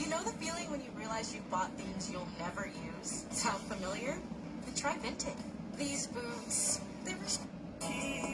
Know the feeling when you realize you bought things you'll never use? Sound familiar? Then try Vinted. These boots, they were Gí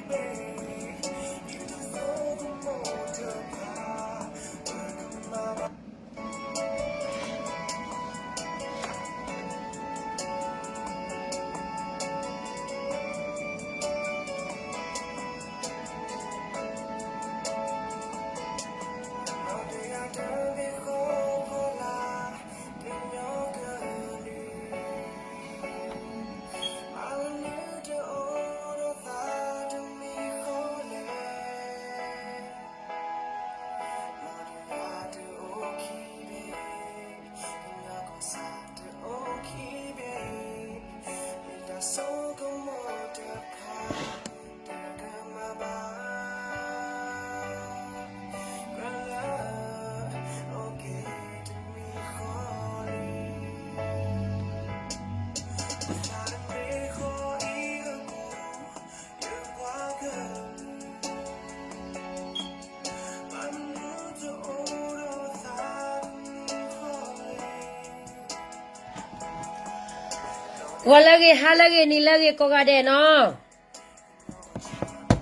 ၢ်လၢအဂ့ၤ ဟါလၢအဂ့ၤ နံၤလၢအဂ့ၤ ကိးဂၤဒဲးနီၤ. သး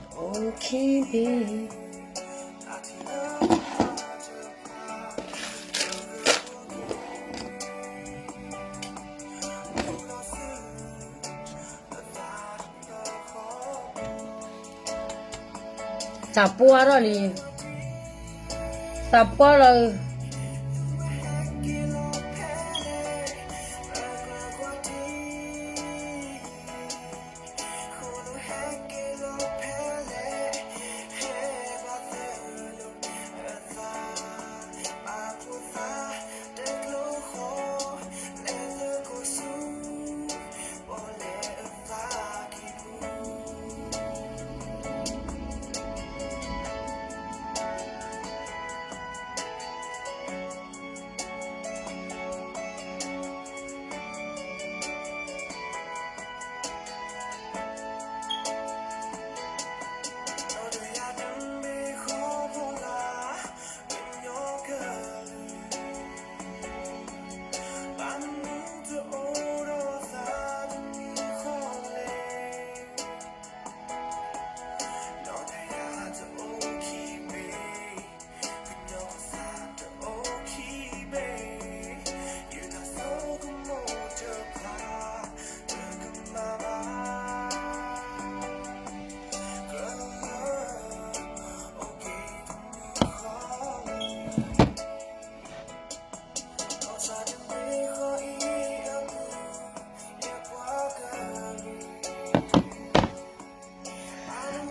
ပှၢ်ထီၣ်လံ, သးပှၢ်လီၤ.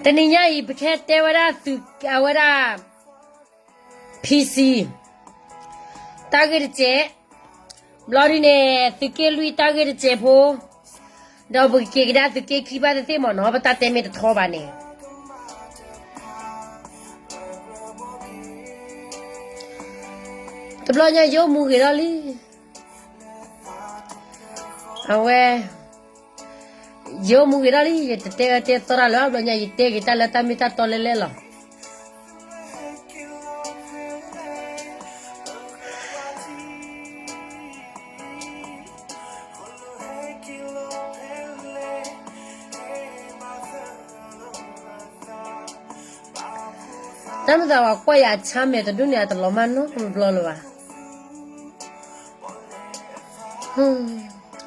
တနံၤညါအံၤ ပကဟဲတဲဝဲဒၣ်သုး အဝဲဒၣ် ဖံဆံ တၢ်ဂ့ၢ်တစဲး, ဘျီဒ်န့ၣ် သုးက့လွံၢ်တၢ်ဂ့ၢ်တစဲးဖိ, ဒီးပကက့ၤကဒါသုးက့ခံဘၣ်သ့ၣ်သ့ၣ်မ့ၢ်နီၤ, ပတၢ်တဲမ့ၢ်တထီဘၣ်န့ၣ် တဘျီညါယအိၣ်မူဂ့ၤထီၣ်လံ. အဝဲ ယအိၣ်မူဂ့ၤထီၣ်လံ, ယတတဲအၢတဲသီတၢ်လၢၤဘၣ်, ဘျီညါ ယတဲက့ၤတၢ်လၢတၢ်မ့ၢ်တၢ်တီလဲၣ်လဲၣ်လီၤ. တၢ်မ့ၢ်သးပှၤကွၢ်ယၤအဆါမဲာ်တဒူၣ်န့ၣ် အတလီၤမၢ်နီတဘျီလၢၤဘၣ်.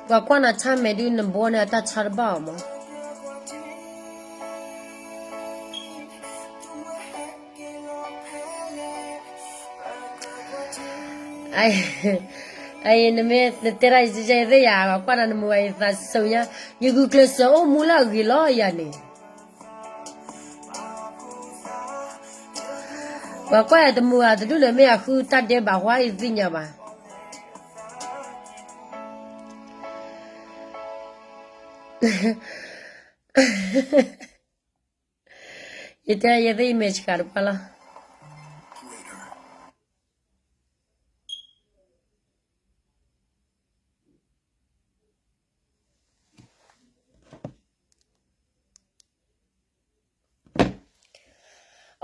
ပှၤကွၢ်နၤဆါမဲာ်ဒုး နဘီန့ၣ် အတၢ်ဆါတဘၣ်အီၤမး. အံၤ နမ့ၢ်နတဲဒၣ်ယဲယသ့ၣ်ယၤ ပှၤကွၢ်နၤနမုာ်ဘၣ် ယသးစိၤညါ, ယဂုာ်ကျဲးစၢးအိၣ်မူလၢအဂ့ၤလီၤယၤန့ၣ်. ပှၤကွၢ်ယၤတမုာ်ဘၣ်တဒူၣ်န့ၣ် မ့ၢ်အဃုတၢ်ဒဲးဘး ယသ့ၣ်ညါဘၣ်. ယတဲယဲသ့ၣ်ယမဲာ်ဆှးတပှၢ်လီၤ.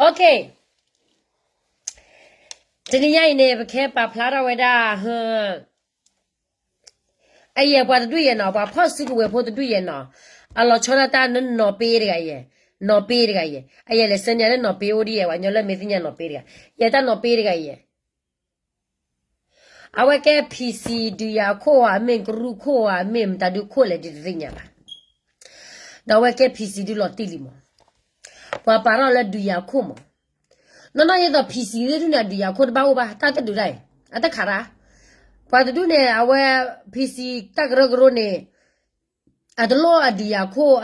Okay, တနံၤညါအံၤန့ၣ် ပကဟဲပာ်ဖျါထီၣ်ဝဲဒၣ် အယဲၢ်ပှၤတဒူၣ်ယဲၢ်နီၤ, ပှၤဖီၣ်စုကဝဲၤဖိတဒူၣ်ယဲၢ်နီၤ, အလီၤဆီဒၣ်တၢ်နီၢ်ပ့တဂၤယဲၢ်, နီၢ်ပ့တဂၤယဲၢ်, အယဲၢ်လဲၤဆှၢန့ၢ်လၢနီၢ်ပ့အိၣ်ဒ်ယဲၢ်, ပှၤကညီလၢမ့ၢ်သ့ၣ်ညါနီၢ်ပ့တဂၤ, ယဲၢ်တၢ်နီၢ်ပ့တဂၤယဲၢ် အဝဲကဲ PC ဒုးယၤခိၣ်ဧါ, မ့ၢ်ကရူၢ်ခိၣ်ဧါ, မ့ၢ်မတၤဒုခိၣ်လဲၣ်ဒ်တသ့ၣ်ညါဘၣ်, ဒီးအဝဲကဲ PC ဒုလီၤတံၢ်လံမး, ပှၤပာ်ထီၣ်လၢဒုးယၤခိၣ်မး, နီၢ်နီၢ်ယဲသိး PC သ့ၣ်ဒုန့ၣ် အဒုးယၤခိၣ်တဘၣ်အိၣ်ဘၣ်, တၢ်တဒုးတၢ်အံၤ, အတခးတၢ်, ပှၤတဒူၣ်န့ၣ် အဝဲ PC တၢ်ကရၢကရိန့ၣ် အတလိၣ်အဒုးယၤခိၣ်,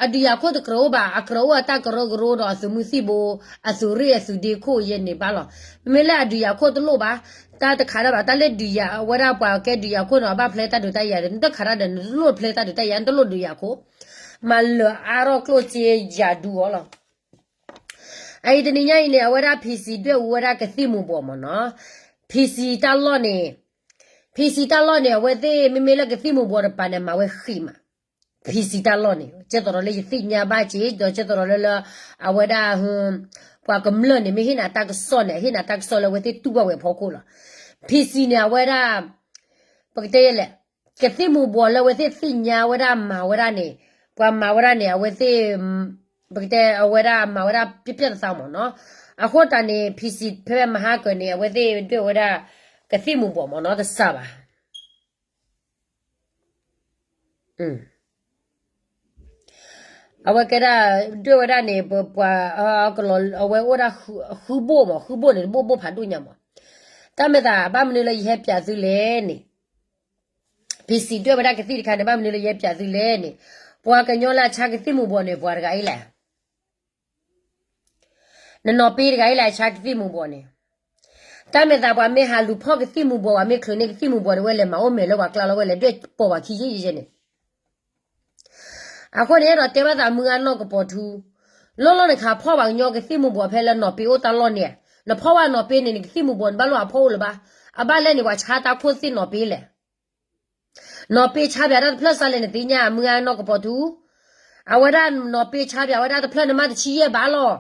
အဒုးယၤခိၣ်တကြၢးအိၣ်ဘၣ်, အကြၢးအိၣ်အတၢ်ကရၢကရိဒီးအသုးမုၢ်သံၣ်ဘိ, အသုးရ့ၣ်အသုးဒ့ခိၣ်ယဲၢ်န့ၣ်ဘၣ်လီၤ. မ့မ့ၢ်လၢအဒုးယၤခိၣ်တလိၣ်ဘၣ်, တၢ်တခးတၢ်ဘၣ်, တၢ်လၢဒုးယၤအဝဲဒၣ်ပှၤကဲဒုးယၤခိၣ်န့ၣ် အဘၣ်ဖျဲးတၢ်ဒုးတၢ်ယၤဒီး နတခးတၢ်ဒီး နတလိၣ်ဖျဲးတၢ်ဒုးတၢ်ယၤ, နတလိၣ်ဒုးယၤခိၣ်, မၤလၢာ်အါထီၣ်ကျိၣ်စ့ယၤဒူအီၤလီၤ. အအံၤတနံၤညါအံၤန့ၣ် အဝဲဒၣ် PC ဒွဲၣ်ဝဲဒၣ်ကသံၣ်မူၤဘှီးမးနီၤ, PC တၢ်လီၢ်န့ၣ် PC တၢ်လီၢ်န့ၣ် အဝဲသ့ၣ်မ့မ့ၢ်လၢကသံၣ်မူၤဘှီးတပၤန့ၣ် မၤဝဲဃံးမး, PC တၢ်လီၢ်န့ၣ် ကဲသိးဒီးလၢယသ့ၣ်ညါဘၣ်က့ၤ ဒီးကဲသိးဒီးလၢလၢ အဝဲဒၣ် ပှၤကမျၢၢ်န့ၣ် မ့ၢ်ဟ့ၣ်နၤတၢ်ကစီၣ်န့ၣ် ဟ့ၣ်နၤတၢ်ကစီၣ်လၢအဝဲသ့ၣ်တူၢ်ဘၣ်ဝဲအဖီခိၣ်လီၤ. PC န့ၣ် အဝဲဒၣ် ပကတဲလဲၣ်, ကသံၣ်မူၤဘှီးလၢအဝဲသ့ၣ်သ့ၣ်ညါဝဲဒၣ်မၤဝဲဒၣ်န့ၣ်, ပှၤမၤဝဲဒၣ်န့ၣ် အဝဲသ့ၣ် ပကတဲအဝဲဒၣ်မၤဝဲဒၣ်ပျဲၢ်ပျဲၢ်သးသးမးနီၤ. အဃိတၢ်န့ၣ် PC ဖဲမဟါကၢၤန့ၣ် အဝဲသ့ၣ်ဒွဲၣ်ဝဲဒၣ် ကသံၣ်မူၤဘှီးမးနီၤ တစၢ်ဘၣ်. အဝဲကဲဒၣ် ဒွဲၣ်ဝဲဒၣ်န့ၣ် ပှၤ အဝဲအိၣ်ဒၣ်ဃုဘိၣ်မး, ဃုဘိၣ်န့ၣ် တဘိၣ်ဘိၣ်ဖးဒိၣ်ညါမး. တၢ်မ့ၢ်သး ဘၣ်မနုၤလၢယဟဲပၠးသုလဲၣ်န့ၣ် PC ဒွဲၣ်ဝဲဒၣ်ကသံၣ်တခါန့ၣ် ဘၣ်မနုၤလၢယဟဲပၠးသုလဲၣ်န့ၣ်, ပှၤကညီလၢအဆါကသံၣ်မူၤဘှီးန့ၣ် ပှၤတဂၤအံၤလဲၣ်. နနီၢ်ပ့တဂၤအံၤလဲၣ် အဆါကသံၣ်မူၤဘှီးန့ၣ်. တၢ်မ့ၢ်သးပှၤမ့ၢ်ဟးလူၤဖီၣ်ကသံၣ်မူၤဘှီး ပှၤမ့ၢ်ချုးန့ၢ်ကသံၣ်မူၤဘှီးန့ၣ် ဝဲလဲၤမၤအိၣ်မဲာ်လၢပှၤကျါလီၤ ဝဲလဲၤဒွဲၣ်ပိာ်ပှၤခံယဲၢ်ယဲၢ်န့ၣ်. အဃိန့ၣ် အဲၣ်ဒိးတဲဘၣ်သးမုၢ်အနီၢ်ကပီၤထူ, လီၢ်လီၢ်နခးဖီၣ်ပှၤကညီကသံၣ်မူၤဘှီးဖဲလၢနီၢ်ပ့အိၣ်တၢ်လီၢ်န့ၣ်, နဖီၣ်ဝဲနီၢ်ပ့န့ၣ် နကသံၣ်မူၤဘှီးန့ၣ် ဘၣ်လိၣ်အဖီၣ်အိၣ်လၢၤဘၣ်. အဘၣ်လဲၣ်န့ၣ် ပှၤဆါတၢ်ခိၣ်သ့ၣ်နီၢ်ပ့လဲၣ်. နီၢ်ပ့ဆါပၠးတၢ်တဖျၢၣ်စးလဲၣ်နသ့ၣ်ညါ မုၢ်အနီၢ်ကပီၤထူ, အဝဲဒၣ်နီၢ်ပ့ဆါပၠးဝဲဒၣ်တဖျၢၣ်န့ၣ်မးတဆံယဲၢ်ဘးလီၤ.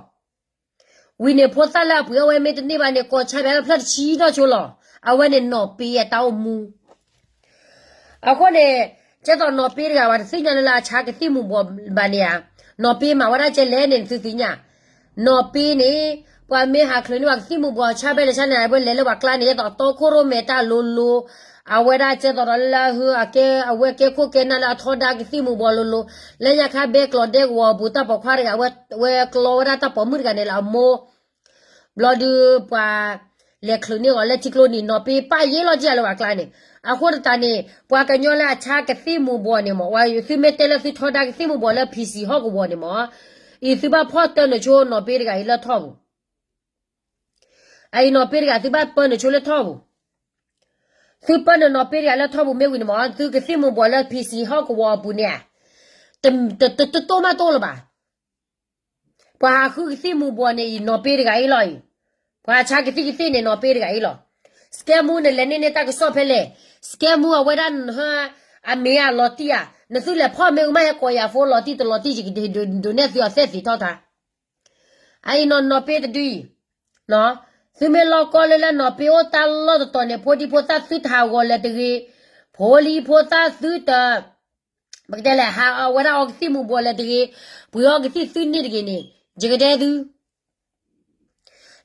ဝံၤန့ၣ်ဖိသၣ်လၢအပှ့ၤအီၣ်ဝဲမ့ၢ်တန့ၢ်ဘၣ်န့ၣ် ကိးဆါပၠးတဖျၢၣ်တဆံနီၢ်ဆိလီၤ. အဝဲန့ၣ်နီၢ်ပ့အတၢ်အိၣ်မူ အဃိန့ၣ်, ကဲသိးနီၢ်ပ့တဂၤ ပှၤတသ့ၣ်ညါလၢလၢအဆါကသံၣ်မူၤဘှီးဘၣ်န့ၣ်ဧါ, နီၢ်ပ့မၤဝဲဒၣ်ကဲလဲၣ်န့ၣ် နသုသ့ၣ်ညါ. နီၢ်ပ့န့ၣ်, ပှၤမ့ၢ်ဟးချုးန့ၢ်ပှၤကသံၣ်မူၤဘှီးဆါဖဲလဲၣ်ဆါန့ၣ် အဝဲလဲၤလၢပှၤကျါန့ၣ် ယဲသိးတီခိၣ်ရိၣ်မဲာ်တၢ်လိၤလိၤ, အဝဲဒၣ်ကဲသိးဒီးလၢ အကဲအဝဲကဲခိၣ်ကဲနၢ်လၢအထီဒါကသံၣ်မူၤဘှီးလိၤလိၤ, လၢညါခါဘဲကျီးဒဲကဝီၤအပူၤ တၢ်ပိာ်ခွါတဂၤ ဝဲကျီဝဲဒၣ်တၢ်ပိာ်မုၣ်တဂၤန့ၣ်လၢအမိၢ် ဘျီဒုးပှၤ လဲၤချုးန့ၢ်အီၤလၢထံကျိနံၤ နီၢ်ပ့ပာ်ယ့လီၤက့ၤလၢပှၤကျါန့ၣ်. အဃိသတးန့ၣ် ပှၤကညီလၢအဆါကသံၣ်မူၤဘှီးန့ၣ်မး ဝဲသုမ့ၢ်တဲလၢသုထီဒါကသံၣ်မူၤဘှီးလၢ PC ဟီၣ်ကဝီၤန့ၣ်မး, အံၤသုဘၣ်ဖီၣ်တၢနုာ်ဆိနီၢ်ပ့တဂၤအံၤလၢထီၣ်ပူၤ. အအံၤနီၢ်ပ့တဂၤ သုဘၣ်ပၢနုာ်ဆိလၢထီၣ်ပူၤ. သုပၢနုာ်နီၢ်ပ့တဂၤလၢထီၣ်ပူၤမ့ၢ်ဝံၤန့ၣ်မး သုကသံၣ်မူၤဘှီးလၢ PC ဟီၣ်ကဝီၤအပူၤန့ၣ် တတိၢ်မးတိၢ်လၢၤဘၣ်. ပှၤဟးဃုကသံၣ်မူၤဘှီးန့ၣ်အံၤ နီၢ်ပ့တဂၤအံၤလီၤအံၤ. ပှၤဆါကသံၣ်ကသ့ၣ်န့ၣ် နီၢ်ပ့တဂၤအံၤလီၤ. စကဲမူန့ၣ် လဲၤန့ၢ်န့ၢ်တၢ်ကစီၣ်ဖဲလဲၣ်. စကဲမူအဝဲဒၣ် အမ့ၢ်အလီၤတံၢ်ဧါ. နသုလဲၤဖီၣ်မ့ၢ်ကမၣ်ဟဲကိးယၤဖိလီၤတံၢ်တလီၤတံၢ် ယကဒိးနဲၣ်သုအီၤသဲသ့ၣ်ထီၣ်ထါ အအံၤနီၢ်နီၢ်ပ့တဒုအံၤ, သုမ့ၢ်လီၢ်ကီလၢလၢနီၢ်ပ့အိၣ်တၢ်လီၢ်တတီၤန့ၣ် ဖိဒံဖိသၣ်သုတဟးဂီၤလၢၤတဂ့ၤ, ဖိလံၤဖိသၣ်သုတ, ပကတဲလဲၣ် ဟးအဝဲဒၣ်အီကသံၣ်မူၤဘှီးလၢၤတဂ့ၤ, ပှ့ၤအီကသံၣ်သုန့ၣ်တဂ့ၤန့ၣ် ယကတဲသု,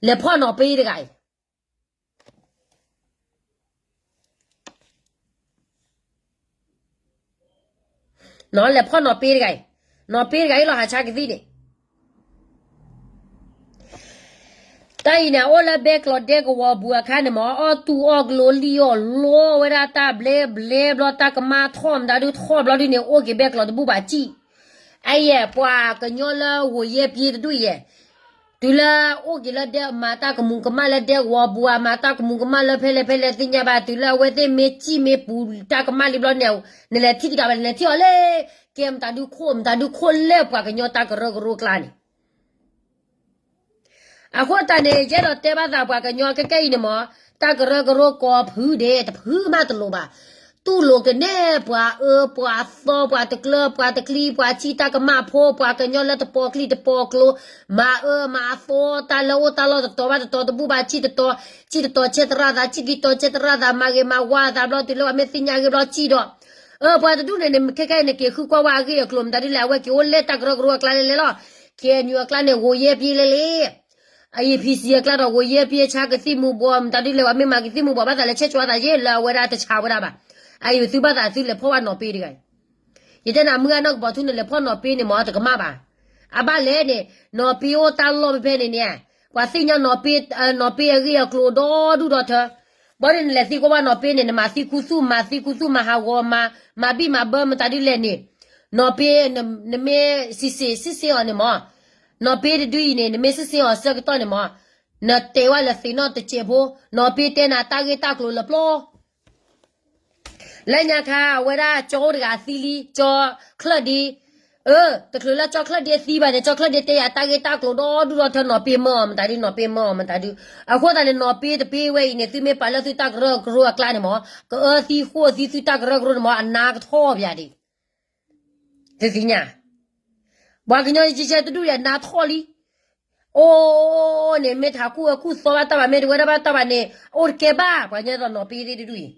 လဲၤဖီၣ်နီၢ်ပ့တဂၤအံၤ လဲၤဖီၣ်နီၢ်ပ့တဂၤအံၤ, နီၢ်ပ့တဂၤအံၤလီၤ ဟးဆါကသံၣ်န့ၣ်. တၢ်အံၤန့ၣ် အိၣ်လၢဘဲကျီးဒဲကဝီၤပူၤအခါန့ၣ်မး အီၣ်တူၢ်အီၣ်ကျိလံၣ်အီၣ်လိဝဲဒၣ်တၢ်ဘျဲဘျဲဘျီ တၢ်ကမၣ်ထီၣ်မတၤဒုထီၣ်ဘျီဒုန့ၣ် အိၣ်က့ၤဘဲကျီးတဘူၣ်ဘၣ်စံၣ်. အယဲၢ်ပှၤကညီလၢဂိၤယဲၢ်ပံတဒူၣ်ယဲၢ် တုၤလၢအိၣ်က့ၤလၢဒဲ မၤတၢ်ကမူးကမၣ်လၢဒဲကဝီၤပူၤဧါ, မၤတၢ်ကမူးကမၣ်လၢဖဲလဲၣ်ဖဲလဲၣ်သ့ၣ်ညါဘၣ်, တုၤလၢအဝဲသ့ၣ်မ့ၢ်စံၣ်မ့ၢ်ပူၤတၢ်ကမၣ်လံဘျီန့ၣ် နလဲၤထံၣ်ကဒါဘၣ် နလဲၤထံၣ်အီၤလၢ ကဲမတၤဒုခိၣ် မတၤဒုခိၣ်လၢပှၤကညီတၢ်ကရၢကရိကျါန့ၣ် အဃိတၢ်န့ၣ် ယအဲၣ်ဒိးတဲဘၣ်သးပှၤကညီကဲကဲအံၤန့ၣ်မး, တၢ်ကရၢကရိကိးဖုဒဲး တဖုမးတလိၤဘၣ်. တူၢ်လိာ်ကန့ၢ်ပှၤအၢပှၤသီ ပှၤတကျၢၤပှၤတကျံ ပှၤစံၣ်တၢ်ကမၣ်ဖိ ပှၤကညီလၢတပိာ်ကျံတပိာ်ကျိၤ, မၤအၢမၤသီ တၢ်လၢအိၣ်တၢ်လီၢ်တတီၤဘၣ်တတီၤ တဘူၣ်ဘၣ်စံၣ်တတီၤ, စံၣ်တတီၤဆဲးသရၣ်သး စံၣ်ကံတီၤဆဲးသရၣ်သး မၤဂ့ၤမၤဝါသးဘျီတုၤလၢပှၤမ့ၢ်သ့ၣ်ညါဂ့ၤဘျီစံၣ်ဒီး, အၢ ပှၤတဒူၣ်န့ၣ်န့ၣ် ခဲခဲအံၤန့ၣ် က့ၤဃုကွၢ်ဝဲအဂ့ၢ်အကျိၤ မတၤဒ်လဲၣ် အဝဲက့ၤအိၣ်လဲၣ်တၢ်ကရၢကရိအကျါလဲၣ်လဲၣ်လီၤ. ခ့ၣ်အဲၣ်ယူၣ်အကျါန့ၣ် ဂိၤယဲၢ်ပျ့လဲၣ်လဲၣ် အ အံၣ်ပံၣ်စံၣ် အကျါဒီး ဂိၤယဲၢ်ပျ့ဆါကသံၣ်မူၤဘှီး မတၤဒ်လဲၣ် ပှၤမ့ၢ်မၤကသံၣ်မူၤဘှီး ဘၣ်သးလဲၤဆဲးကၠွၤသးယဲၢ်လၢအဝဲဒၣ်တဆးဝဲဒၣ်ဘၣ်. အအံၤသုဘၣ်သးသုလဲၤဖီၣ်ဘၣ်နီၢ်ပ့တဂၤအံၤ, ယတဲနၤမုၢ်ဂၤနီၢ်ကပီၤထူန့ၣ် လဲၤဖီၣ်နီၢ်ပ့န့ၣ်မ့ၢ်တကမၣ်ဘၣ်. အဘၣ်လဲၣ်န့ၣ် နီၢ်ပ့အိၣ်တၢ်လီၢ်ဖဲဖဲန့ၣ်န့ၣ်, ပှၤသ့ၣ်ညါနီၢ်ပ့, နီၢ်ပ့အဂ့ၢ်အကျိၤဒီဒူၣ်ဒီထၢ ဘီန့ၣ်နလဲၤသံကွၢ်ဘၣ်နီၢ်ပ့န့ၣ် နမၤသံခူသူၣ် မၤသံခူသူၣ် မၤဟးဂီၤ မၤ, မၤဘံၣ်မၤဘၢမတၤဒ်လဲၣ်န့ၣ်, နီၢ်ပ့, နမ့ၢ်စံးစ့ၣ်စံးစ့ၣ်အီၤန့ၣ်မ့ၢ်, နီၢ်ပ့တဒုအံၤန့ၣ် နမ့ၢ်စံးစ့ၣ်အီၤဆၢကတီၢ်န့ၣ်မ့ၢ်, နတဲဝဲလၢသ့ၣ်နီၣ်တစဲးဖိ, နီၢ်ပ့တဲနၤတၢ်ဂ့ၢ်တၢ်ကျိၤလၢပျီ လၢညါခါ အဝဲဒၣ်ကၠီအိၣ်တဂၤသံလံ ကၠီချၢၣ်ဒ့, အၢ တချုးလၢကၠီချၢၣ်ဒ့သံဘၣ်န့ၣ် ကၠီချၢၣ်ဒ့တဲယၤတၢ်ဂ့ၢ်တၢ်ကျိၤဒီဒူၣ်ဒီထၢ နီၢ်ပ့မၢအီၤမတၤဒု နီၢ်ပ့မၢအီၤမတၤဒု, အဃိသတးန့ၣ် နီၢ်ပ့တပ့ဝဲအံၤန့ၣ် သုမ့ၢ်ပာ်လၢသုတၢ်ကရၢကရိအကျါန့ၣ်မ့ၢ် ကအၢသံဃိၣ်သံသုတၢ်ကရၢကရိန့ၣ်မ့ၢ် အနါကထီၣ်ပၠးဒံး သုသ့ၣ်ညါ, ပှၤကညီကဲကဲတဒူၣ်အံၤ အနါထီၣ်လံ, အိၣ်န့ၣ် မ့ၢ်ထးကူၣ်အကူၣ်သီဘၣ်တၢ်ဘၣ် မ့ၢ်တဝဲဒၣ်ဘၣ်တၢ်ဘၣ်န့ၣ် အိၣ်တကဲဘၣ် ပှၤကညီသိးနီၢ်ပ့သ့ၣ်တဒူၣ်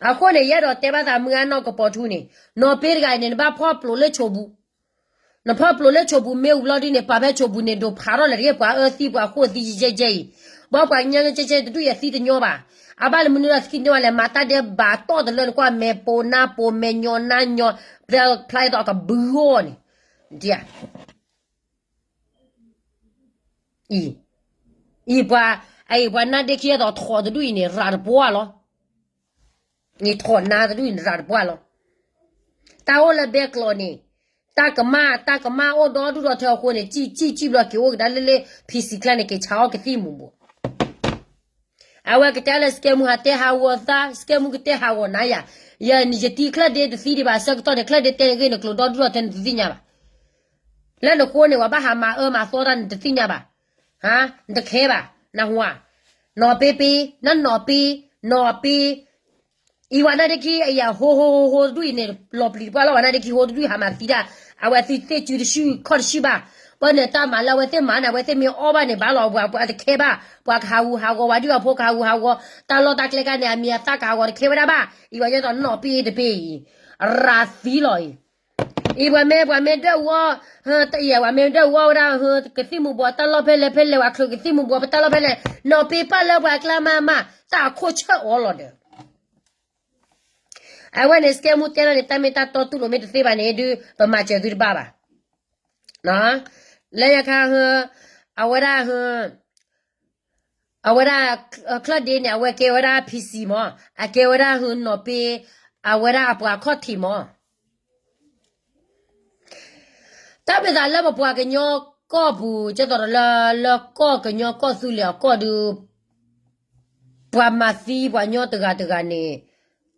အံၤ, အဃိန့ၣ် ယအဲၣ်ဒိးတဲဘၣ်သးမုၢ်ဂၤနီၢ်ကပီၤထူန့ၣ် နီၢ်ပ့တဂၤအံၤန့ၣ် နဘၣ်ဖီၣ်ပျိးလၢဆိးပူၤ နဖီၣ်ပျိးလၢဆိးပူၤမ့ၢ်ဝံၤဘျီဒုန့ၣ် ပာ်ဖဲဆိးပူၤန့ၣ် ဒိးဖးထီၣ်လၢတက့ၢ်ပှၤအၢသံပှၤဃိၣ်သံယဲၢ်ယဲၢ်အံၤ, ဘၣ်ပှၤကညီကဲကဲတဒူၣ်အံၤသံတညီဘၣ်, အဘၣ်လၢမနုၤလၢသံတညီဘၣ်လဲၣ် မၤတၢ်ဒဲးဘးတီၢ်တလၢနကွၢ်မဲာ်ပိာ်နါပိာ်မဲာ်ညီနါညီ, ဖျါဖျါအသိးအကဘုဂီၢ်န့ၣ်, ဒ် အံၤ, အံၤပှၤ, အံၤပှၤနါဒ့ခံအသိးထီၣ်တဒူၣ်အံၤန့ၣ် ရၤတပှၢ်လီၤ, အံၤထီၣ်နါတဒူၣ်အံၤန့ၣ် ရၤတပှၢ်လီၤ, တၢ်အိၣ်လၢဘဲကျိးန့ၣ်, တၢ်ကမၣ်, တၢ်ကမၣ်အိၣ်ဒီဒူၣ်ဒီထၢအဃိန့ၣ် စံၣ်စံၣ်စံၣ်ဘျီက့ၤအိၣ်ကဒါလၢလၢ ဖံးစံၣ် ကျါန့ၣ် က့ၤဆါအီၣ်ကသံၣ်မူၤဘှီး အဝဲကတဲလၢ စကဲမူဟးတဲဟးဂီၤသး စကဲမူကတဲဟးဂီၤနၤယၤ, ယ, ယတံၤချၢၣ်ဒ့တသံဒံးဘၣ် ဆၢကတီၢ်န့ၣ် ချၢၣ်ဒ့တဲဂ့ၢ်န့ၣ် ကျိၤဒီဒူၣ်ဒီထၢနတသ့ၣ်ညါဘၣ်, လၢနဃိန့ၣ် ပှၤဘၣ်ဟးမၤအၢမၤသီတၢ်နတသ့ၣ်ညါဘၣ်, နတခဲဘၣ်, နဟူဧါ, နီၢ်ပ့ပ့, နနီၢ်ပ့, နီၢ်ပ့ အံၤဝဲနါဒ့ခံ အယၤဟိဟိဟိဟိတဒူၣ်အံၤန့ၣ် လီၤပျံၤတပှၢ်လီၤ ဝဲနါဒ့ခံဟိတဒူၣ်ဟးမၤသံဒၣ်, အဝဲသ့ၣ်သ့ၣ်စုတစုခီၣ်တစုဘၣ်, ပှၤန့ၣ်တၢ်မၤလၢအဝဲသ့ၣ်မၤန့ၣ် အဝဲသ့ၣ်မ့ၢ်အီၣ်ဘၣ်န့ၣ် ဘၣ်လီၤ ပှၤတခဲဘၣ်, ပှၤကဟးဂူာ်ဟးဂီၤဝဲဒုၣ်အဖိကဟးဂူာ်ဟးဂီၤ, တၢ်လီၢ်တၢ်ကျဲခါန့ၣ် အမံၤအသၣ်ကဟးဂီၤတခဲဝဲဒၣ်ဘၣ်, အံၤဝဲယဲသိးနီၢ်ပ့တပ့အံၤ, ရၤသံလီၤအံၤ အံၤပှၤမ့ၢ်ပှၤမ့ၢ်ဒွဲၣ်အူအီၣ်, အံၤပှၤမ့ၢ်ဒွဲၣ်အူအီၣ်ဝဲဒၣ် ကသံၣ်မူၤဘှီးတၢ်လီၢ်ဖဲလဲၣ်ဖဲလဲၣ် ပှၤချုးကသံၣ်မူၤဘှီးပတၢ်လီၢ်ဖဲလဲၣ်, နီၢ်ပ့ပာ်လၢပှၤကျါမၤမး တၢ်အခိၣ်ဆၢၣ်အီၤလီၤဒီး, အဝဲန့ၣ် စကဲမူတဲလီၤန့ၣ် တၢ်မ့ၢ်တၢ်တီတူၢ်လိာ်မ့ၢ်တသ့ဘၣ်န့ၣ်ဒုး ပမၤစၢၤသုတဘၣ်ဘၣ်, လၢညါခါ, အဝဲဒၣ် အဝဲဒၣ် ချၢၣ်ဒ့န့ၣ် အဝဲကဲဝဲဒၣ် ဖံးစံၣ် မး, အကဲဝဲဒၣ်နီၢ်ပ့, အဝဲဒၣ်အပှၤခီၣ်ထံး မး, တၢ်မ့ၢ်သးလၢပပှၤကညီကီၢ်ပူၤ ကဲသိးဒီးလၢ လၢကီၢ်ကညီကီၢ်သူလ့ၤအကီၢ်ဒုး ပှၤမၤသံပှၤကညီတဂၤတဂၤန့ၣ်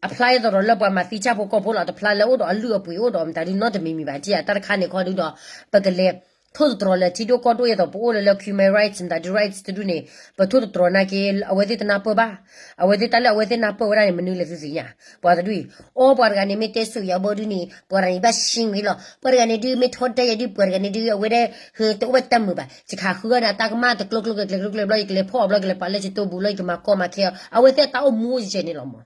အဖျါအသိးဒီးလၢပှၤမၤသံဆၣ်ဖိကီၢ်ဖိလီၤ, တဖျါလၢအိၣ်ဒီးအလုၢ်အပှ့ၤအိၣ်ဒီးမတၤဒုးနီတမံၤမံၤဘၣ်, တၢ်တခါန့ၣ်ခီဒုးဒီး ပကလဲၤထိၣ်သတြီၤလၢထံဒိၣ်ကီၢ်ဒိၣ်အသိး ပအိၣ်လၢလၢ human rights မတၤဒုး rights တဒူၣ်န့ၣ် ပထိၣ်သတြီၤနာ်က့ အဝဲသ့ၣ်တနၢ်ပၢၢ်ဘၣ်, အဝဲသ့ၣ်တၢ်လၢအဝဲသ့ၣ်နၢ်ပၢၢ်ဝဲဒၣ်န့ၣ် မနုၤလဲၣ်သုသ့ၣ်ညါ, ပှၤတဒူၣ်အံၤ အိၣ်ပှၤတဂၤန့ၣ်မ့ၢ်တဲစိာ်ယၤဘီဒုးန့ၣ် ပှၤတဂၤန့ၣ်ဘၣ်ရှ့ဝဲလီၤ, ပှၤတဂၤန့ၣ်ဒုး မ့ၢ်ထီဒါယၤဒုး ပှၤတဂၤန့ၣ်ဒုး အဝဲဒၣ် တအိၣ်ဘၣ်တၢ်မုာ်ဘၣ်, ယကဟးဃုအီၣ်ဒီးတၢ်ကမၣ်တကျိကျိကျဲကျဲကျိကျဲဘျီ ယကလဲၤဖီၣ်အီၤဘျီ ယကလဲၤပာ်လၢယတိပူၤလီၤ ယကမၤကီမၤခဲအီၤ အဝဲသ့ၣ်တၢ်အိၣ်မူယဲၢ်န့ၣ်လီၤမး,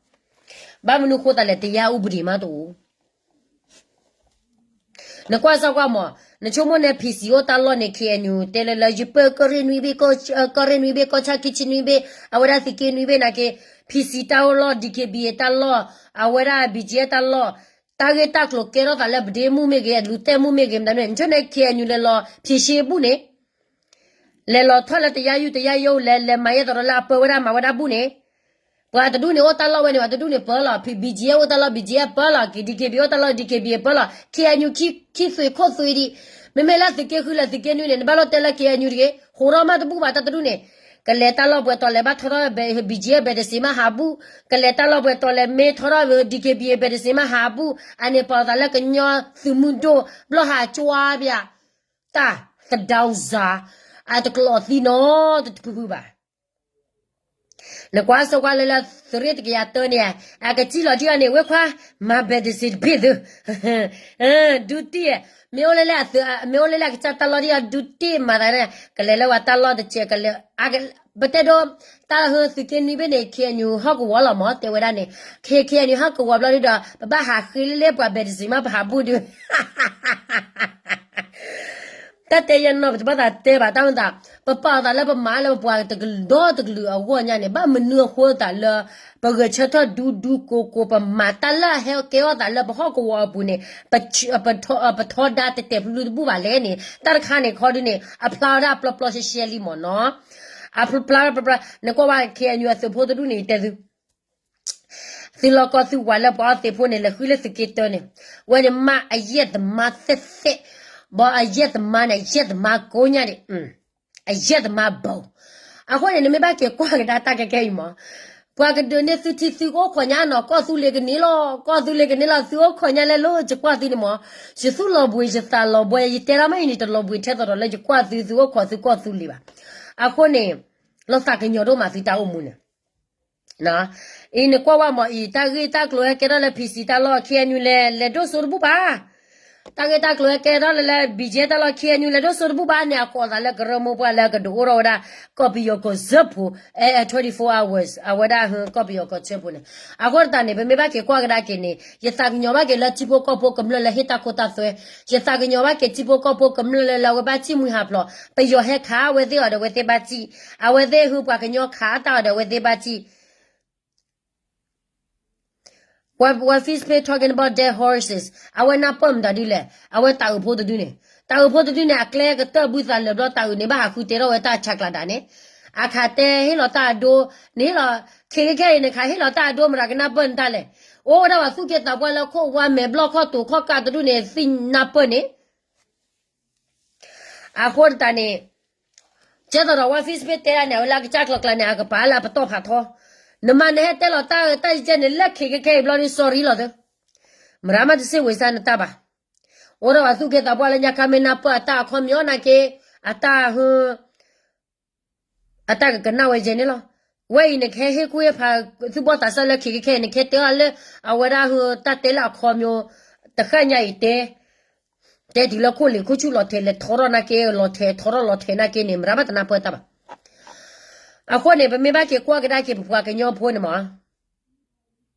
ဘၣ်မနုၤဃိသးလဲၣ် တရားဥပဒေမးတအိၣ် နကွၢ်စၢ်ကွၢ်မး, နဆိကမိၣ်န့ၣ် ဖံးစံၣ် အိၣ်တၢ်လီၢ်န့ၣ် ခ့ၣ်အဲၣ်ယူၣ် တဲလၢလၢ ယပၢၢ်ကီၢ်ရ့ၣ်နွံဘ့ၣ်, ကီၢ်ရ့ၣ်နွံဘ့ၣ်, ကီၢ်ဆၣ်ခံဆံနွံဘ့ၣ်, အဝဲဒၣ်သုးက့နွံဘ့ၣ်နာ်က့, ဖံးစံၣ်တၢ်အိၣ်လီၢ်, DKBA တၢ်လီၢ်, အဝဲဒၣ် BGF တၢ်လီၢ်, တၢ်ဂ့ၢ်တၢ်ကျိၤကဲထီၣ်သးလၢပဒ့မုၣ်မ့ၢ်ဂ့ၤ, လူၤတဲမုၣ်မ့ၢ်ဂ့ၤ, မတၤမ့ၢ် နဆိကမိၣ်န့ၣ် ခ့ၣ်အဲၣ်ယူၣ် လဲၤလီၤ ဖံးစံၣ် ဘူၣ်န့ၣ် လဲၤလီၤထီၣ်လၢတယါယူၢ်တယါယိၣ် လဲၤလဲၤမၤယဲသိးဒီးလၢအပၢဝဲဒၣ်မၤဝဲဒၣ်ဘူၣ်န့ၣ်, ပှၤတဒူၣ်န့ၣ်အိၣ်တၢ်လီၢ်ဝဲန့ၣ် ပှၤတဒူၣ်န့ၣ်ပၢလီၤ, BGF အိၣ်တၢ်လီၢ် BGF ပၢလီၤ, DKBA အိၣ်တၢ်လီၢ် DKBA ပၢလီၤ, ခ့ၣ်အဲၣ်ယူၣ် ခံသွံၣ်ခိၣ်သွံၣ်ဒံး, မ့မ့ၢ်လၢသုးက့ဃုလၢသုးက့နွံန့ၣ် နဘၣ်လိၣ်တဲလၢ ခ့ၣ်အဲၣ်ယူၣ် တဂ့ၤ, ဟးထီၣ်မးတဘူၣ်ဘၣ်တၢ်တဒူၣ်န့ၣ်, ကလဲၤတၢ်လီၢ်ပှဲၤတီၤလဲၤဘၣ်ထီထီၣ် BGF ဘဲးတစ့မးဟးဘူၣ်, ကလဲၤတၢ်လီၢ်ပှဲၤတီၤလဲၤမ့ၢ်ထီထီၣ် DKBA ဘဲးတစ့မးဟးဘူၣ်, အန့ၣ်ပာ်သးလၢကညီသုးမုၢ်ဒိၣ် ဘျီဟးကွၢ်ဘၣ် တၢ်သဒၢစၤ, အတကျိးသံနီတဖုဖုဘၣ်. နကွၢ်စိကွၢ်လၢလၢသုးရ့ၣ်တကယၤတၢန့ၣ် အကစံၣ်လီၤထံၣ်အီၤန့ၣ် ဝဲခွါ မၤဘဲးတစံးတဘ့ၣ်သု ဒုတိယ မ့ၢ်အိၣ်လၢလၢအသုး မ့ၢ်အိၣ်လၢလၢအကစၢ်တၢ်လီၢ်ဒ်အီၤ ဒုတိယမၤသးန့ၣ် ကလဲၤလၢဝဲတၢ်လီၢ်တစဲး ကလဲၤ ပတဲဒိ တၢ်လၢသုးက့နွံဘ့ၣ်န့ၣ် ခ့ၣ်အဲၣ်ယူၣ် ဟီၣ်ကဝီၤလီၤမး တဲဝဲဒၣ်န့ၣ် ခ့ၣ် ခ့ၣ်အဲၣ်ယူၣ် ဟီၣ်ကဝီၤဘျီဒ်ဒီး ပဘၣ်ဟးဃ့လၢပှၤဘဲးတစံးမး ပဟးဘူၣ်ဒုး တၢ်တဲယဲၢ်နီၢ် ပတဘၣ်သးတဲဘၣ် တၢ်မၤသး ပပာ်အသးလၢပမၤလၢပပှၤတကလုာ်ဒီတကလုာ်အဂီၢ်ညါန့ၣ် ဘၣ်မနုၤအဃိသးလၢ ပဂဲၤဆၢထၢၣ်ဒူဒူကိကိ ပမၤတၢ်လၢအဟဲကဲထီၣ်သးလၢပဟီၣ်ကဝီၤအပူၤန့ၣ် ပထီဒါတဲာ်တဲာ်ဖျုဖျုတဘူၣ်ဘၣ်လဲၣ်န့ၣ် တၢ်တခါန့ၣ်ခီဒုန့ၣ် အဖျါဝဲဒၣ်ပျီပျီရှဲရှဲလံမးနီၤ အဖျါ နကွၢ်ဝဲ ခ့ၣ်အဲၣ်ယူၣ် အသုးဖိတဒူၣ်န့ၣ် တဲသု သုးလီၢ်ကီၢ်သုးဝးလၢပှၤအီသံးဖိန့ၣ် လဲၤဃုလၢသုးက့တၢန့ၣ် ဝဲန့ၣ်မ့ၢ်အယဲၢ်သမါသ့ၣ်သ့ၣ် ဘၣ်အယဲၢ်သမါန့ၣ် အယဲၢ်သမါကိးညါဒံး အယဲၢ်သမါဘီ အဃိန့ၣ် နမ့ၢ်ဘၣ်က့ၤကွၢ်ကဒါတၢ်ခဲခဲအံၤမး ပှၤကဒုးန့ၢ်သုထံသုကအိၣ်ခိးညါနီၤ ကီၢ်သူလ့ၤကန့ၢ်လီၤ ကီၢ်သူလ့ၤကန့ၢ်လီၤ သုအိၣ်ခိးညါလဲၤလိာ် ယကွၢ်သုန့ၣ်မး ယသူၣ်လီၤဘှံးယသးလီၤဘှံး ယတဲဒၣ်မ့ၢ်အံၤန့ၣ်တလီၤဘှံးထဲသိးဒီးလၢယကွၢ်သု သုအိၣ်ခိးသုကီၢ်သူလ့ၤဘၣ် အဃိန့ၣ် လီၤသးကညီၤဒိၣ်မးသုတၢ်အိၣ်မူန့ၣ် အံၤနကွၢ်ဝဲမးအံၤ တၢ်ဂ့ၢ်တၢ်ကျိၤဟဲကဲထီၣ်လၢ PC တၢ်လီၢ် ခ့ၣ်အဲၣ်ယူၣ် လဲၤ လဲၤဒိၣ်စိတဘူၣ်ဘၣ် တၢ်ဂ့ၢ်တၢ်ကျိၤဟဲကဲထီၣ်လၢလၢ BGF တၢ်လီၢ် ခ့ၣ်အဲၣ်ယူၣ် လဲၤဒိၣ်စိတဘူၣ်ဘၣ်န့ၣ် အကိးသးလၢကရၢမိၢ်ပှၢ်လၢကဒုးအိၣ်ထီၣ်ဝဲဒၣ် ကီၢ်ပယီၤကီၢ်စၢဖှိၣ် twenty-four hours အဝဲဒၣ် ကီၢ်ပယီၤကီၢ်စၢဖှိၣ်န့ၣ် အဃိသတးန့ၣ် ပမ့ၢ်ဘၣ်က့ၤကွၢ်ကဒါက့ၤန့ၣ် ယသးကညီၤဘၣ်က့ၤလၢထံဖိကီၢ်ဖိကမျၢၢ်လၢဟ့ၣ်တၢ်ခိတၢ်သွဲ ယသးကညီၤဘၣ်က့ၤထံဖိကီၢ်ဖိကမျၢၢ်လၢလၢအဝဲဘၣ်စံၣ်မှံဟးဖျိး ပယီၤဟဲခးအဝဲသ့ၣ်အီၤဒီးအဝဲသ့ၣ်ဘၣ်စံၣ် အဝဲသ့ၣ်ဟုပှၤကညီခးတၢ်အီၤဒီးအဝဲသ့ၣ်ဘၣ်စံၣ် What, what Fizz Pay talking about dead horses? အဝဲနၢ်ပၢၢ်မတၤဒ်လဲၣ် အဝဲတၤအုးဖိတဒုန့ၣ် တၤအုးဖိတဒုန့ၣ် အကျဲကတၢၢ်ဘုသးလၢာ်ဘျီ တၤအုးန့ၣ်ဘၣ်ဟးဃုတဲထီၣ်ဝဲတၢ်ဆးကျးဒၣ်န့ၣ် အခါတဲဟ့ၣ်လီၤတၢ်အဒိ နဟ့ၣ်လီၤ ခဲကဲခဲအံၤန့ၣ် ခးဟ့ၣ်လီၤတၢ်အဒိမတၤကနၢ်ပၢၢ်နတၢ်လဲၣ် အိၣ်ဝဲဒၣ်ပှၤသူၣ်က့သးပှၢ်လၢခိၣ်ဝါမဲာ်ဘျီၣ်ခီၣ်တိာ်ခီၣ်ကးတဒူၣ်န့ၣ် သ့ၣ်နၢ်ပၢၢ်န့ၣ် အဃိတးန့ၣ် ကဲသိးဒီးဝဲ Facebook တဲဒၣ်န့ၣ် အဝဲလၢအကစၢ်ကျီကျါန့ၣ် အကပၤလၢအပတီၢ်ဖးထီ နမၤနဟဲတဲလီၤတၢ်အၢတၢ်ယကဲန့ၣ် လၢခံကခဲအံၤဘျီဒုး sorry လီၤသၢ မရၤမးတစ့ၢ်ဝံၤစၢ်နတၢ်ဘၣ် အိၣ်ဒီးပှၤသူၣ်က့သးပှၢ်လၢညါခါမ့ၢ်နၢ်ပၢၢ်အတၢ်အခီပညီနာ်က့ အတၢ်ဟ အတၢ်ကကနၣ်ဝဲယဲန့ၣ်လီၤ. ဝဲအံၤနကဟဲဟ့ၣ်ကူၣ်ဟ့ၣ်ဖး သုဘီၣ်သးစၢ်လၢခံကခဲအံၤ နကဟဲတဲအီၤလၢ အဝဲဒၣ်ဟ တၢ်တဲလၢအခီပညီ တဃၣ်ညါအံၤတဲ တဲတုၤလၢခိၣ်လ့ၤခိၣ်ဆူၣ်လီၤထဲး လဲၤထီထီၣ်နာ်က့ လီၤထဲးထီထီၣ်လီၤထဲးနာ်က့န့ၣ် မရၤမးတနၢ်ပၢၢ်တၢ်ဘၣ်. အဃိန့ၣ် ပမ့ၢ်ဘၣ်က့ၤကွၢ်ကဒါက့ၤပပှၤကညီဖိန့ၣ်မး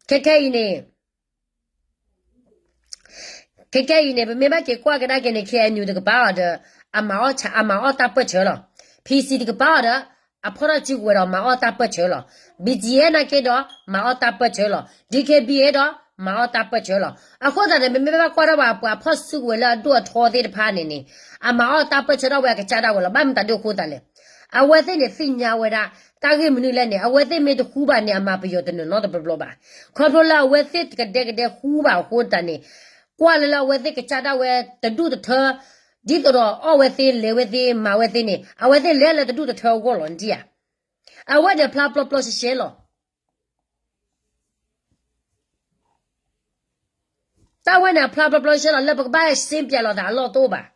ခဲခဲအံၤန့ၣ် ခဲခဲအံၤန့ၣ် ပမ့ၢ်ဘၣ်က့ၤကွၢ်ကဒါက့ၤန့ၣ် KNU တကပၤအီၤဒီး အမၤအီၣ်ဆၣ် အမၤအီၣ်တၢ်ပၢၢ်ဆၢလီၤ. PC တကပၤအီၤဒီး အဖီၣ်ထီၣ်စုကဝဲၤဒီးမၤအီၣ်တၢ်ပၢၢ်ဆၢလီၤ. BGF နာ်က့ဒီး မၤအီၣ်တၢ်ပၢၢ်ဆၢလီၤ. DKBA ဒီး မၤအီၣ်တၢ်ပၢၢ်ဆၢလီၤ. အဃိသတးန့ၣ် ပမ့ၢ်ဘၣ်ကွၢ်ထီၣ်ဘၣ်ပှၤဖီၣ်စုကဝဲၤလၢအဒိၣ်အထီသ့ၣ်တဖၣ်န့ၣ်န့ၣ် အမၤအီၣ်တၢ်ပၢၢ်ဆၢထီၣ်ဝဲအကစၢ်ဒၣ်ဝဲလီၤ. ဘၣ်မတၤဒ်အဃိသတးလဲၣ်. အဝဲသ့ၣ်န့ၣ်သ့ၣ်ညါဝဲဒၣ် တၢ်ဂ့ၢ်မနုၤလဲၣ်န့ၣ် အဝဲသ့ၣ်မ့ၢ်တဃူဘၣ်န့ၣ် အမၤပယီၤတနၢၤနီတဘျီဘျီဘၣ်. ခီဖျိလၢအဝဲသ့ၣ်ကဒဲကဒဲဃူဘၣ်အဃိသတးန့ၣ် ကွၢ်လၢလၢအဝဲသ့ၣ်ကစၢ်ဒၣ်ဝဲတဒူၣ်တထၢ ဒ်သိးဒီးအီၣ်ဝဲသ့ၣ်လဲၤဝဲသ့ၣ်မၤဝဲသ့ၣ်န့ၣ် အဝဲသ့ၣ်လဲၤလၢတဒူၣ်တထၢအဂီၢ်လီၤ နထံၣ်ဧါ. အဝဲန့ၣ်ဖျါပျီပျီရှဲရှဲလီၤ. တၢ်ဝဲန့ၣ်အဖျါပျီပျီရှဲလီၤ လၢပကဘၣ်စ့ပျဲလီၤသးအလီၢ်တအိၣ်ဘၣ်.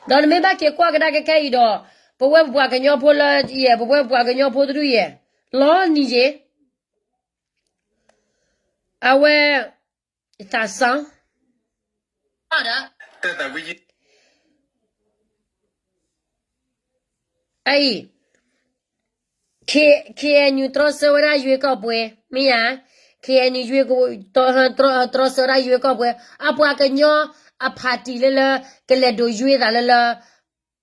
ဒီးနမ့ၢ်ဘၣ်က့ၤကွၢ်ကဒါက့ၤခဲအံၤဒီး ပဝဲပပှၤကညီဖိလၢယဲၢ် ပဝဲပပှၤကညီဖိတဒူၣ်ယဲၢ် လီၤနံၤယ့ၤ အဝဲ သးစၢ် အအံၤ K- KNU တြီဆၢဝဲဒၣ်ယွ့ကီၢ်ပှဲၤ မ့ၢ်ဧါ. KNU ယွ့က- တြီ- တြီ- တြီဆၢဝဲဒၣ်ယွ့ကီၢ်ပှဲၤ အပှၤကညီအ party လၢလၢ ကလဲၤဒိးယွ့သးလၢလၢ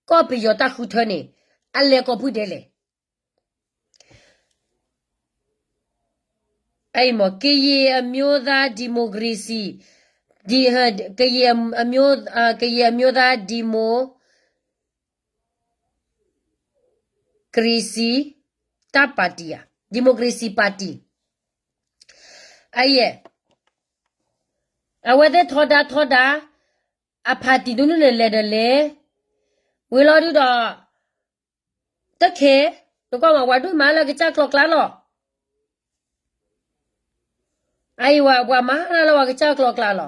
ကီၢ်ပယီၤတၢ်ဃုထၢန့ၣ် အလဲၤကိးဖုဒဲးလဲၣ်. အအံၤမ့ၢ် ကရင်အမျိုးသားဒီမိုကရေစီ ဒီ- ကရင်အမျိုး- ကရင်အမျိုးသားဒီမို- ကရေစီ တၢ်ပါတီ ဧါ democracy party အယဲၢ် အဝဲသ့ၣ်ထီဒါထီဒါ အ party ဒုးနုၢ်န့ၣ်လဲၤဒီးလဲၤ ဝံၤလီၤဒုးဒီး တခဲ နကွၢ်မး ပှၤဒိၣ်မးလၢကစၢ်ကျီကျါလီၤ. အအံၤဝဲ ပှၤမၤနၤလၢပှၤကစၢ်ကျီကျါလီၤ.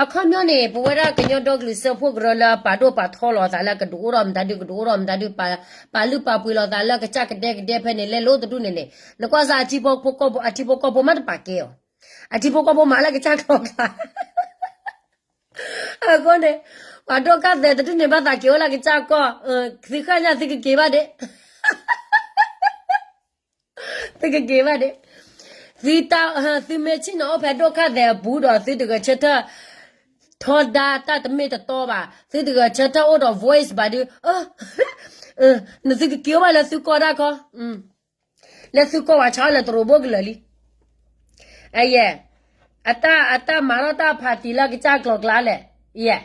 အခီပညီန့ၣ် ပဝဲဒၣ်ကညီဒီကလုာ်စၢဖှိၣ်ကရၢလၢပာ်ဒိၣ်ပာ်ထီလီၤအသးလၢကဒုးအိၣ်ထီၣ်မတၤဒု ကဒုးအိၣ်ထီၣ်မတၤဒု ပာ်လုၢ်ပာ်ပှ့ၤလီၤသးလၢကစၢ်ကဒဲကဒဲဖဲန့ၣ် လဲလိာ်တဒူၣ်န့ၣ်န့ၣ် နကွၢ်စ့ၢ်အထံဖိကီၢ်ဖိ အထံဖိကီၢ်ဖိမးတပာ်ကဲအီၤ, အထံဖိကီၢ်ဖိမၤလၢကစၢ်ကျိၤကျါ အဃိန့ၣ် ပှၤဒိၣ်ခၣ်သဲးတဒူၣ်န့ၣ် ဘၣ်သးက့ၤအိၣ်လၢကစၢ်ကီၢ်, သုဃၣ်ညါသုကက့ၤဘၣ်ဒ့ၣ်, သုကက့ၤဘၣ်ဒ့ၣ်, သုတၢ်, သုမ့ၢ်ဆ့ၣ်နီၤအိၣ်ဖဲဒိၣ်ခၣ်သဲးအပူၤဒီး သုတဂဲၤဆၢထၢၣ်ထီဒါတၢ်တမ့ၢ်တတီဘၣ်, သုတဂဲၤဆၢထၢၣ်အိၣ်ဒီး voice ဘၣ်ဒု, နသုကက့ၤအိၣ်ဘၣ်လၢသုကီၢ်တၢ်ခီ, လၢသုကီၢ်ဝဲဆါလၢတရိးဘိကလၢာ်လံ, အယဲၢ်, အတၢ်, အတၢ်မၤထီၣ်တၢ်ဖးတံၢ်လၢကစၢ်ကျိၤကျါလဲၣ်, ယဲၢ်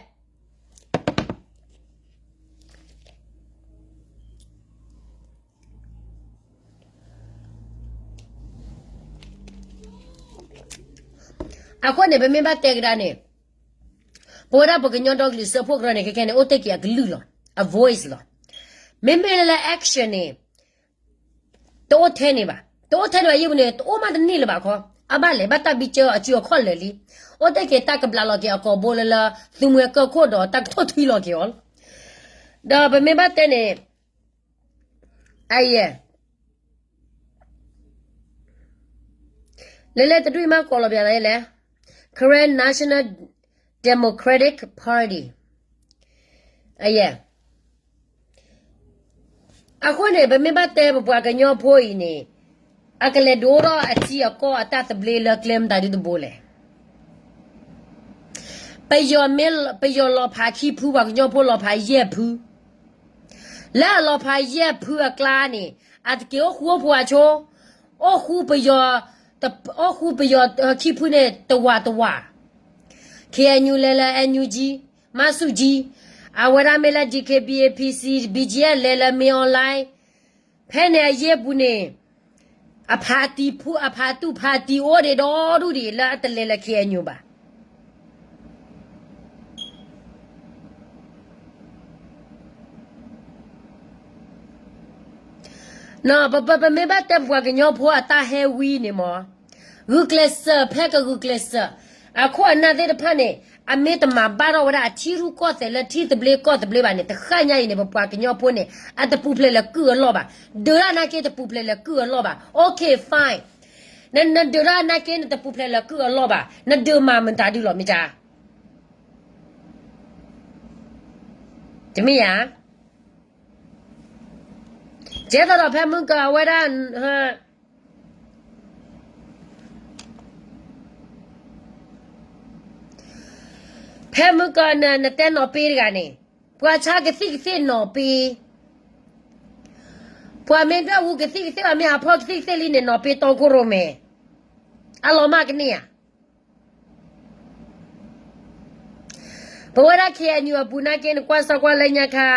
အဃိန့ၣ် ပမ့ၢ်ဘၣ်တဲကဒါန့ၣ်, ပဝဲဒၣ်ပကညီဒီကလုာ်စၢဖှိၣ်ကရၢန့ၣ် ခဲခဲန့ၣ် အိၣ်တ့ၢ်က့ၤအကလုၢ်လီၤ, အ voice လီၤ. မ့မ့ၢ်လၢ action န့ၣ် တအိၣ်ထဲန့ၣ်ဘၣ်, တအိၣ်ထဲန့ၣ်ဘၣ်ယဲၢ်ပူၤန့ၣ် တအိၣ်မးတန့ၢ်လၢၤဘၣ်ခီ, အဘၣ်လဲၤဘၣ်တၢ်ဘံကၢအစုအခီၣ်လၢာ်လံ, အိၣ်တ့ၢ်က့ၤတၢ်ကဘျးလီၤက့ၤအကိာ်ဘိလၢလၢ သုမှဲကၢၢ်ခိၣ်ဒီးတၢ်ကထိၣ်ထွံလီၤက့ၤအီၤလီၤ. ဒီးပမ့ၢ်ဘၣ်တဲန့ၣ်, အယဲၢ် လဲၤလဲၤတဒူၣ်အံၤမးကိးလီၤပျးသးလဲၣ်, Karen National Democratic Party, အယဲၢ်, အဃိန့ၣ် ပမ့ၢ်ဘၣ်တဲပပှၤကညီဖိအံၤန့ၣ်, အကလဲၤဒိးထီၣ်အထံအကီၢ်အတၢ်သဘျ့လၢကျဲမတၤဒုတဘိလဲၣ်. ပယီၤမ့ၢ်, ပယီၤလီၤဖးခံဖု ပှၤကညီဖိလီၤဖးယဲၢ်ဖု, လၢအလီၤဖးယဲၢ်ဖုအကျါန့ၣ်, အတက့ၤအိၣ်ဃူအိၣ်ဖိးအဆိ, အိၣ်ဃူပယီၤ, အိၣ်ဃူပယီၤခံဖုန့ၣ် တဝာ်တဝာ်, KNU လဲၤလၢ NUG, မၤဆူၣ်ကၠံ, အဝဲဒၣ်မ့ၢ်လၢ DKBA PC, BGF လဲၤလၢ မင်းအောင်လှိုင်, ဖဲန့ၣ်အယဲၢ်ပူၤန့ၣ်, အဖးတံၢ်ဖု အဖးတူၢ်ဖးတံၢ်အိၣ်ဒံးဒီဒူၣ်ဒံးလၢအတလဲၤလၢ KNU ဘၣ်. ပ, ပ, ပမ့ၢ်ဘၣ်တဲပပှၤကညီဖိအတၢ်ဟဲဝံန့ၣ်မး, ဂုာ်ကျဲးစၢးဖဲကဂုာ်ကျဲးစၢး, အခိၣ်အနၢ်သ့ၣ်တဖၣ်န့ၣ်, အမ့ၢ်တမၤဘၣ်ထီၣ်ဝဲဒၣ်အထံရူၢ်ကီၢ်သဲးလၢထံသဘျ့ကီၢ်သဘျ့ဘၣ်န့ၣ် တဃၣ်ညါအံၤန့ၣ် ပပှၤကညီဖိန့ၣ် အတပူၤဖျဲးလၢကုၢ်အလီၢ်ဘၣ်. ဒုးတၢ်နာ်က့တပူၤဖျဲးလၢကုၢ်အလီၢ်ဘၣ်. Okay, fine. န, နဒုးတၢ်နာ်က့နတပူၤဖျဲးလၢကုၢ်အလီၢ်ဘၣ်. နဒုးမၤမတၤဒုလီၤမ့ၢ်ကါ တမ့ၢ်ဧါ. ကဲသိးဒီးဖဲမုၢ်ကီၤအဝဲဒၣ်, ဖဲမုၢ်ကီၤနတဲနီၢ်ပ့တဂၤန့ၣ်, ပှၤဆါကသံၣ်ကသ့ၣ်နီၢ်ပ့, ပှၤမ့ၢ်ဒွဲၣ်အူကသံၣ်ကသ့ၣ် ပှၤမ့ၢ်ဟးဖီၣ်ကသံၣ်ကသ့ၣ်လံန့ၣ် နီၢ်ပ့တီခိၣ်ရိၣ်မဲ, အလီၤမၢ်ကန့ၢ်ဧါ. ပဝဲဒၣ် KNU အပူၤနာ်က့ နကွၢ်စၢ်ကွၢ်လၢညါခါ,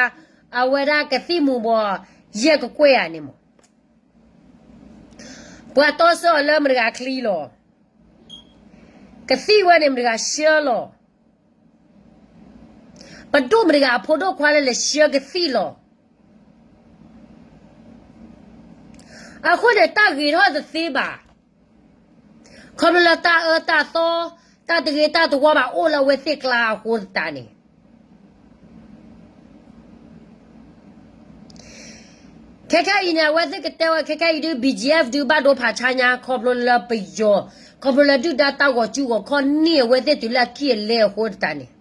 အဝဲဒၣ်ကသံၣ်မူၤဘှီး ယဲၢ်ကကွဲၢ်ဧါန့ၣ်မး, ပှၤတီဆှၢအီၤလၢမတၤတဂၤချံလီၤ. ကသံၣ်ဝဲန့ၣ်မတၤတဂၤဆှၢလီၤ. ပဒိၣ်မတၤတဂၤအဖိဒိၣ်ခွါလၢလဲၤဆှၢကသံၣ်လီၤ. အဃိန့ၣ် တၢ်ဂ့ၤထီၣ်တသ့ဘၣ်. ခီဖျိလၢတၢ်အၢတၢ်သီ, တၢ်တဂ့ၤတၢ်တဝါဘၣ်အိၣ်လၢအဝဲသ့ၣ်ကျါအဃိသတးန့ၣ် ခဲခါအံၤန့ၣ် အဝဲသ့ၣ်ကတဲဝဲ ခဲခါအံၤဒုး BGF ဒုးဘၣ်ဒိဖးဆါညါ ခီဖျိလၢပယီၤ, ခီဖျိလၢဒုၣ်ဒါတၢ်ဂီၤစုဂီၤခီၣ်န့ၢ်အဝဲသ့ၣ်တုၤလၢအခံအလဲအဃိသတးန့ၣ်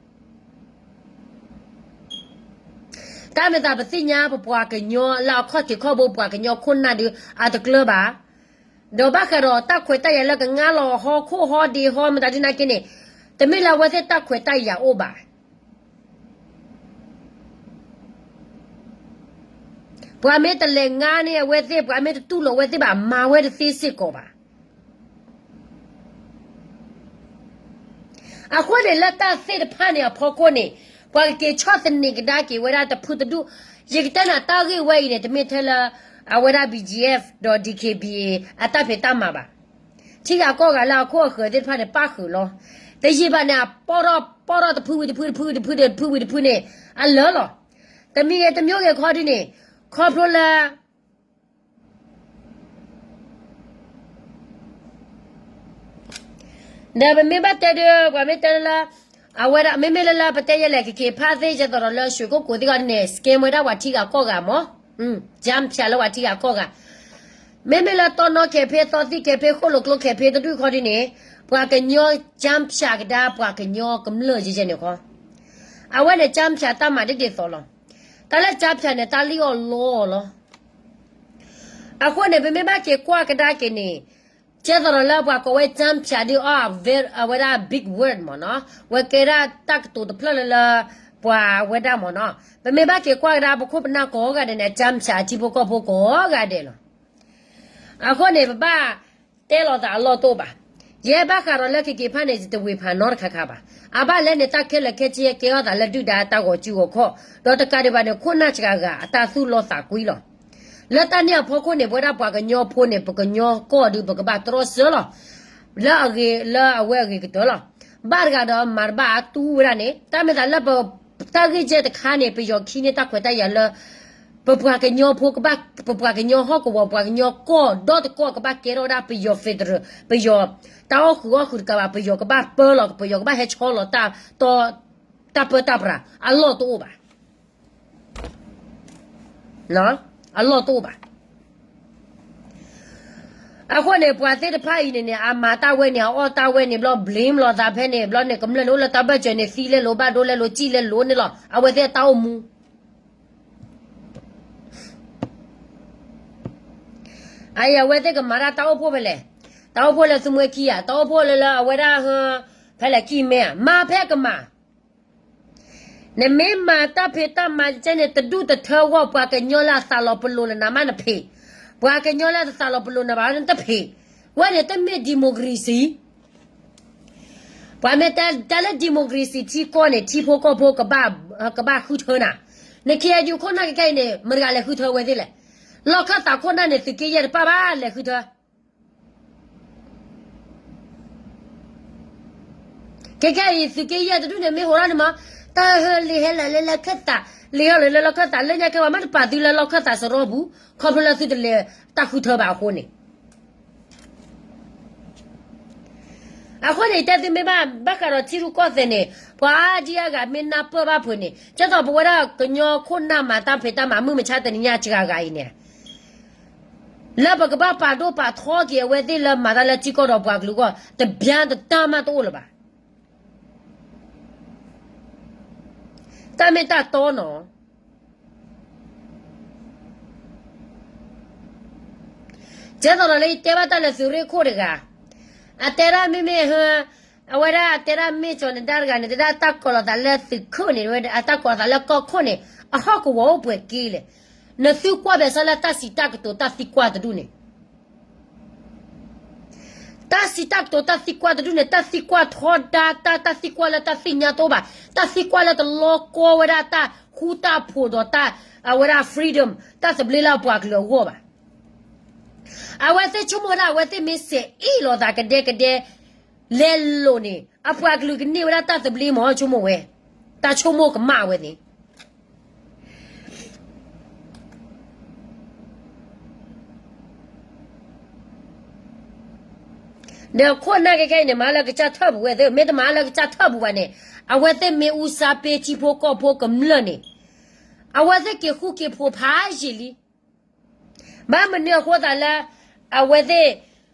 တၢ်မၤသးပသ့ၣ်ညါပပှၤကညီလၢအခီၣ်ထံးခီၣ်ဘိပှၤကညီခိၣ်နၢ်ဒုးအတကျၢၤဘၣ်. ဒီးဘၣ်ဃးဒီးတၢ်ခွဲးတၢ်ယာ်လၢကငါလီၤဟီၣ်ခိၣ်ဟီၣ်ဒ့ဟီၣ်မတၤဒုးနာ်က့န့ၣ်, တမ့ၢ်လၢအဝဲသ့ၣ်တၢ်ခွဲးတၢ်ယာ်အိၣ်ဘၣ်. ပှၤမ့ၢ်တလဲၤငါန့ၢ်အဝဲသ့ၣ်, ပှၤမ့ၢ်တတူၢ်လိာ်အဝဲသ့ၣ်ဘၣ်, မၤဝဲတသ့စ့ၢ်ကီးဘၣ်. အဃိန့ၣ် လၢတၢ်သ့ၣ်တဖၣ်န့ၣ်အဖီခိၣ်န့ၣ်, ပှၤကက့ၤဆီၣ်သနံးကဒါက့ၤဝဲဒၣ်တဖုတဒူၣ်. ယကတဲနၤတၢ်ဂ့ၢ်ဝဲအံၤန့ၣ် တမ့ၢ်ထဲလၢအဝဲဒၣ် BGF ဒီး DKBA အတၢ်ဖံးတၢ်မၤဘၣ်. ထံဂၤကီၢ်ဂၤလၢအခိၣ်အဃၢၤသ့ၣ်တဖၣ်န့ၣ် ပၣ်ဃုာ်လီၤ. တယံာ်ဘၣ်န့ၣ် အပီၣ်ထီၣ်ပီၣ်ထီၣ်တဖုဝံၤတဖု တဖုဝံၤတဖုန့ၣ် အလၢာ်လီၤ. တမံၤဂ့ၤတမံၤဂ့ၤခီဒုန့ၣ်, ခီဖျိလၢ ဒီးပမ့ၢ်ဘၣ်တဲဒီး ပှၤမ့ၢ်တဲလၢ အဝဲဒၣ် မ့မ့ၢ်လၢလၢပတဲယဲလဲၣ် ကက့ၤဖးသ့ ယသိးဒီးလၢ ရွှေကုက္ကို သ့ၣ်ဂီၢ်န့ၣ် scam ဝဲဒၣ်ပှၤထံဂၤကီၢ်ဂၤမး, ကၠၢဖၠးလၢပှၤထံဂၤကီၢ်ဂၤ, မ့မ့ၢ်လၢတီနီခဲဖ့ သီသံခဲဖ့ ဃိၣ်လိာ်ကျိခဲဖ့ တဒူၣ်ခီဒ်န့ၣ်, ပှၤကညီကၠၢဖၠးကဒါ ပှၤကညီကမျၢၢ်ယဲယဲန့ၣ်ခီ, အဝဲန့ၣ် ကၠၢဖၠးတၢ်မၤဒ်ဒ်သိးလီၤ. တၢ်လၢကၠၢဖၠးန့ၣ် တၢ်လံၣ်အီၣ်လီအီၣ်လီၤ. အဃိန့ၣ် ပမ့ၢ်ဘၣ်က့ၤကွၢ်ကဒါက့ၤန့ၣ်, ကဲသိးဒီးလၢပှၤကိးဝဲ ကၠၢဖၠးဒ်အီၤ အဝဲဒၣ် big word မးနီၤ, ဝဲကဲဒၣ်တၢ်ကတိၤတဖျၢၣ်လၢလၢ ပှၤဝဲဒၣ်မးနီၤ, ပမ့ၢ်ဘၣ်က့ၤကွၢ်ကဒါ ပခိၣ်ပနၢ်ကိးဂၤဒဲးန့ၣ် ကၠၢဖၠးအထံဖိကီၢ်ဖိကိးဂၤဒဲးလီၤ. အဃိန့ၣ် ပဘၣ်တဲလိာ်သးအလီၢ်တအိၣ်ဘၣ်. ယဲဘၣ်ဃးဒီးလၢ ကက့ၤဖး န့ၣ် ယတဝ့ၤဖးနီတခါခါဘၣ်. အဘၣ်လဲၣ်န့ၣ် တၢ်ခဲလၢာ်ခဲဆ့ကဲထီၣ်သးလၢဒုၣ်ဒါတၢ်ဂီၤစုဂီၤခီၣ်, ဒီးတကးဒံးဘၣ်န့ၣ် ခိၣ်နၢ်စှၤဂၤအတၢ်သူၣ်လီသးကွံလီၤ. လၢတၢ်န့ၣ်အဖီခိၣ်န့ၣ် ပဝဲဒၣ်ပှၤကညီဖိန့ၣ် ပကညီကီၢ်ဒုး ပကဘၣ်တြီဆၢလီၤ လၢအဂ့ၤလၢအဝဲအဂ့ၤကတၢၢ်လီၤ. ဘၣ်တဂၤဒီးမၤတဘၣ်အတူၢ်ဝဲဒၣ်န့ၣ် တၢ်မ့ၢ်သးလၢပ တၢ်ဂ့ၢ်ကဲတခါန့ၣ် ပယီၤခံန့ၢ်တၢ်ခွဲးတၢ်ယာ်လၢ ပပှၤကညီဖိကဘၣ် ပပှၤကညီဟီၣ်ကဝီၤ ပှၤကညီကီၢ်ဒီတကီၢ်ကဘၣ်ကဲထီၣ်ဝဲဒၣ်ပယီၤ federal ပယီၤ တၢ်အီၣ်ဃုာ်အီၣ်ဃုာ်တကးဘၣ် ပယီၤကဘၣ်ပၢလီၤ ပယီၤကဘၣ်ဟဲဆီလီၤ တၢ်ပၢတၢ်ပြး အလီၢ်တအိၣ်ဘၣ်. အလီၢ်တအိၣ်ဘၣ်. အဃိန့ၣ် ပှၤသ့ၣ်တဖၣ်အံၤန့ၣ်န့ၣ် အမၤတၢ်ဝဲန့ၣ် အအီၣ်တၢ်ဝဲန့ၣ်ဘျီ blame လိာ်သးဖဲန့ၣ်ဘျီန့ၣ် ကမျၢၢ်န့ၣ်အိၣ်လၢတၢ်ဘၢၣ်စၢၤန့ၣ် သံလဲလိာ် ဘၣ်ဒိလဲလိာ် စံၣ်လဲလိာ်န့ၣ်လီၤ. အဝဲသ့ၣ်အတၢ်အိၣ်မူ အံၤ အဝဲသ့ၣ်ကမၤတၢ်တၢ်အိၣ်ဖှိၣ်ဖဲလဲၣ်. တၢ်အိၣ်ဖှိၣ်လၢသုမှဲခံဧါ, တၢ်အိၣ်ဖှိၣ်လၢလၢအဝဲဒၣ်ဟၢ ဖဲလဲၣ်ခံမ့ၢ်ဧါ, မၤဖဲကမၤ နမ့ၢ်မၤတၢ်ဖံးတၢ်မၤကဲန့ၣ် တဒူၣ်တထၢဂီၢ် ပှၤကညီလၢအသးလီၤပလိာ်နၤမးနဖံး, ပှၤကညီလၢအသးလီၤပလိာ်နၤဘၣ်နတဖံး, ဝဲန့ၣ်တမ့ၢ် democracy. ပှၤမ့ၢ်တဲတၢ်လၢ democracy ထံကီၢ်န့ၣ် ထံဖိကီၢ်ဖိ ကဘၣ်ဃုထၢနၤ, န ခ့ယု ခိၣ်နၢ်ခဲခဲအံၤန့ၣ် မတၤတဂၤလဲၤဃုထၢဝဲသ့ၣ်လဲၣ်. လီၢ်ခၢၣ်သးခိၣ်နၢ်န့ၣ် သုးက့ယဲၢ်တပၣ်ဘၣ်လဲၤဃုထၢ ခဲခဲအံၤ သုးက့ယဲၢ်တဒူၣ်န့ၣ် မ့ၢ်ဟိးထီၣ်န့ၣ်မး, တၢ်ဟဲလံာ်ဟဲလီၤလၢလီၢ်ခၢၣ်သး, လံာ်ဟဲလီၤလၢလီၢ်ခၢၣ်သး လၢညါခဲပှၤမ့ၢ်တပာ်သုလၢလီၢ်ခၢၣ်သးစရီပူၤ, ခီဖျိလၢသုတလဲၤတၢ်ဃုထၢဘၣ်အဃိန့ၣ် အဃိန့ၣ် တဲသုမ့ၢ်ဘၣ် ဘၣ်ဃးဒီးထံရူၢ်ကီၢ်သဲးန့ၣ် ပှၤအါဒံအါဂၤမ့ၢ်နၢ်ပၢၢ်ဘၣ်ဖုးန့ၣ် ကဲသိးပဝဲဒၣ်ကညီခိၣ်နၢ်မၤတၢ်ဖံးတၢ်မၤမုၢ်မဆါတနံၤညါစှၤဂၤအံၤန့ၣ် လၢပကဘၣ်ပာ်ဒိၣ်ပာ်ထီက့ၤအဝဲသ့ၣ်လၢမၤတၢ်လၢထံကီၢ်ဒီးပှၤကလုာ်အဂီၢ် တဘျါတတၢ်မးတအိၣ်လၢၤဘၣ်. တၢ်မ့ၢ်တၢ်တီနီၤ ကဲသိးဒီးလၢယတဲဘၣ်တၢ်လၢသုးရ့ၣ်ခိၣ်တဂၤ, အတဲဒၣ်မ့မ့ၢ်ဟၢ, အဝဲဒၣ်တဲဒၣ်မ့ၢ်ကၠီၤနဒါတဂၤန့ၣ် တဲဒၣ်တၢ်ကိးလိာ်သးလၢသုးခိၣ်န့ၣ် အတၢ်ကိးလိာ်သးလၢကီၢ်ခိၣ်န့ၣ် အဟီၣ်ကဝီၤအိၣ်ပှဲၤက့လဲၣ်. နသုကွၢ်ဘၣ်ဆၣ်လၢတၢ်စံးတၢ်ကတိၤတၢ်သံကွၢ်တဒူၣ်န့ၣ် တၢ်စံးတၢ်ကတိၤတၢ်သံကွၢ်တဒူၣ်န့ၣ် တၢ်သံကွၢ်ထီဒါတၢ် တၢ်သံကွၢ်လၢတၢ်သ့ၣ်ညါတအိၣ်ဘၣ်, တၢ်သံကွၢ်လၢတလီကီဝဲဒၣ်တၢ်ဃူတၢ်ဖိးဒီးတၢ် အဝဲဒၣ် freedom တၢ်သဘျ့လၢအပှၤကလုာ်အဂီၢ်ဘၣ်. အဝဲသ့ၣ်ဆိကမိၣ်ဝဲဒၣ် အဝဲသ့ၣ်မ့ၢ်စဲးအ့ၣ်လိာ်သးကဒဲကဒဲ လဲၤလိာ်န့ၣ် အပှၤကလုာ်ကန့ၢ်ဝဲဒၣ်တၢ်သဘျ့မ့ၢ်ဆိကမိၣ်ဝဲ, တၢ်ဆိကမိၣ်ကမၣ်ဝဲန့ၣ် ဒီးခိၣ်နၢ်ခဲခဲအံၤန့ၣ် မၤလၢကစၢ်ထၢၣ်ပူၤဝဲသ့ၣ် မ့ၢ်တမၤလၢကစၢ်ထၢၣ်ပူၤဘၣ်န့ၣ် အဝဲသ့ၣ်မ့ၢ်အူစၢ်ပ့ထံဖိကီၢ်ဖိကမျၢၢ်န့ၣ် အဝဲသ့ၣ်က့ၤဃူက့ၤဖိးဖးယံာ်လံ. ဘၣ်မနုၤအဃိသးလၢ အဝဲသ့ၣ်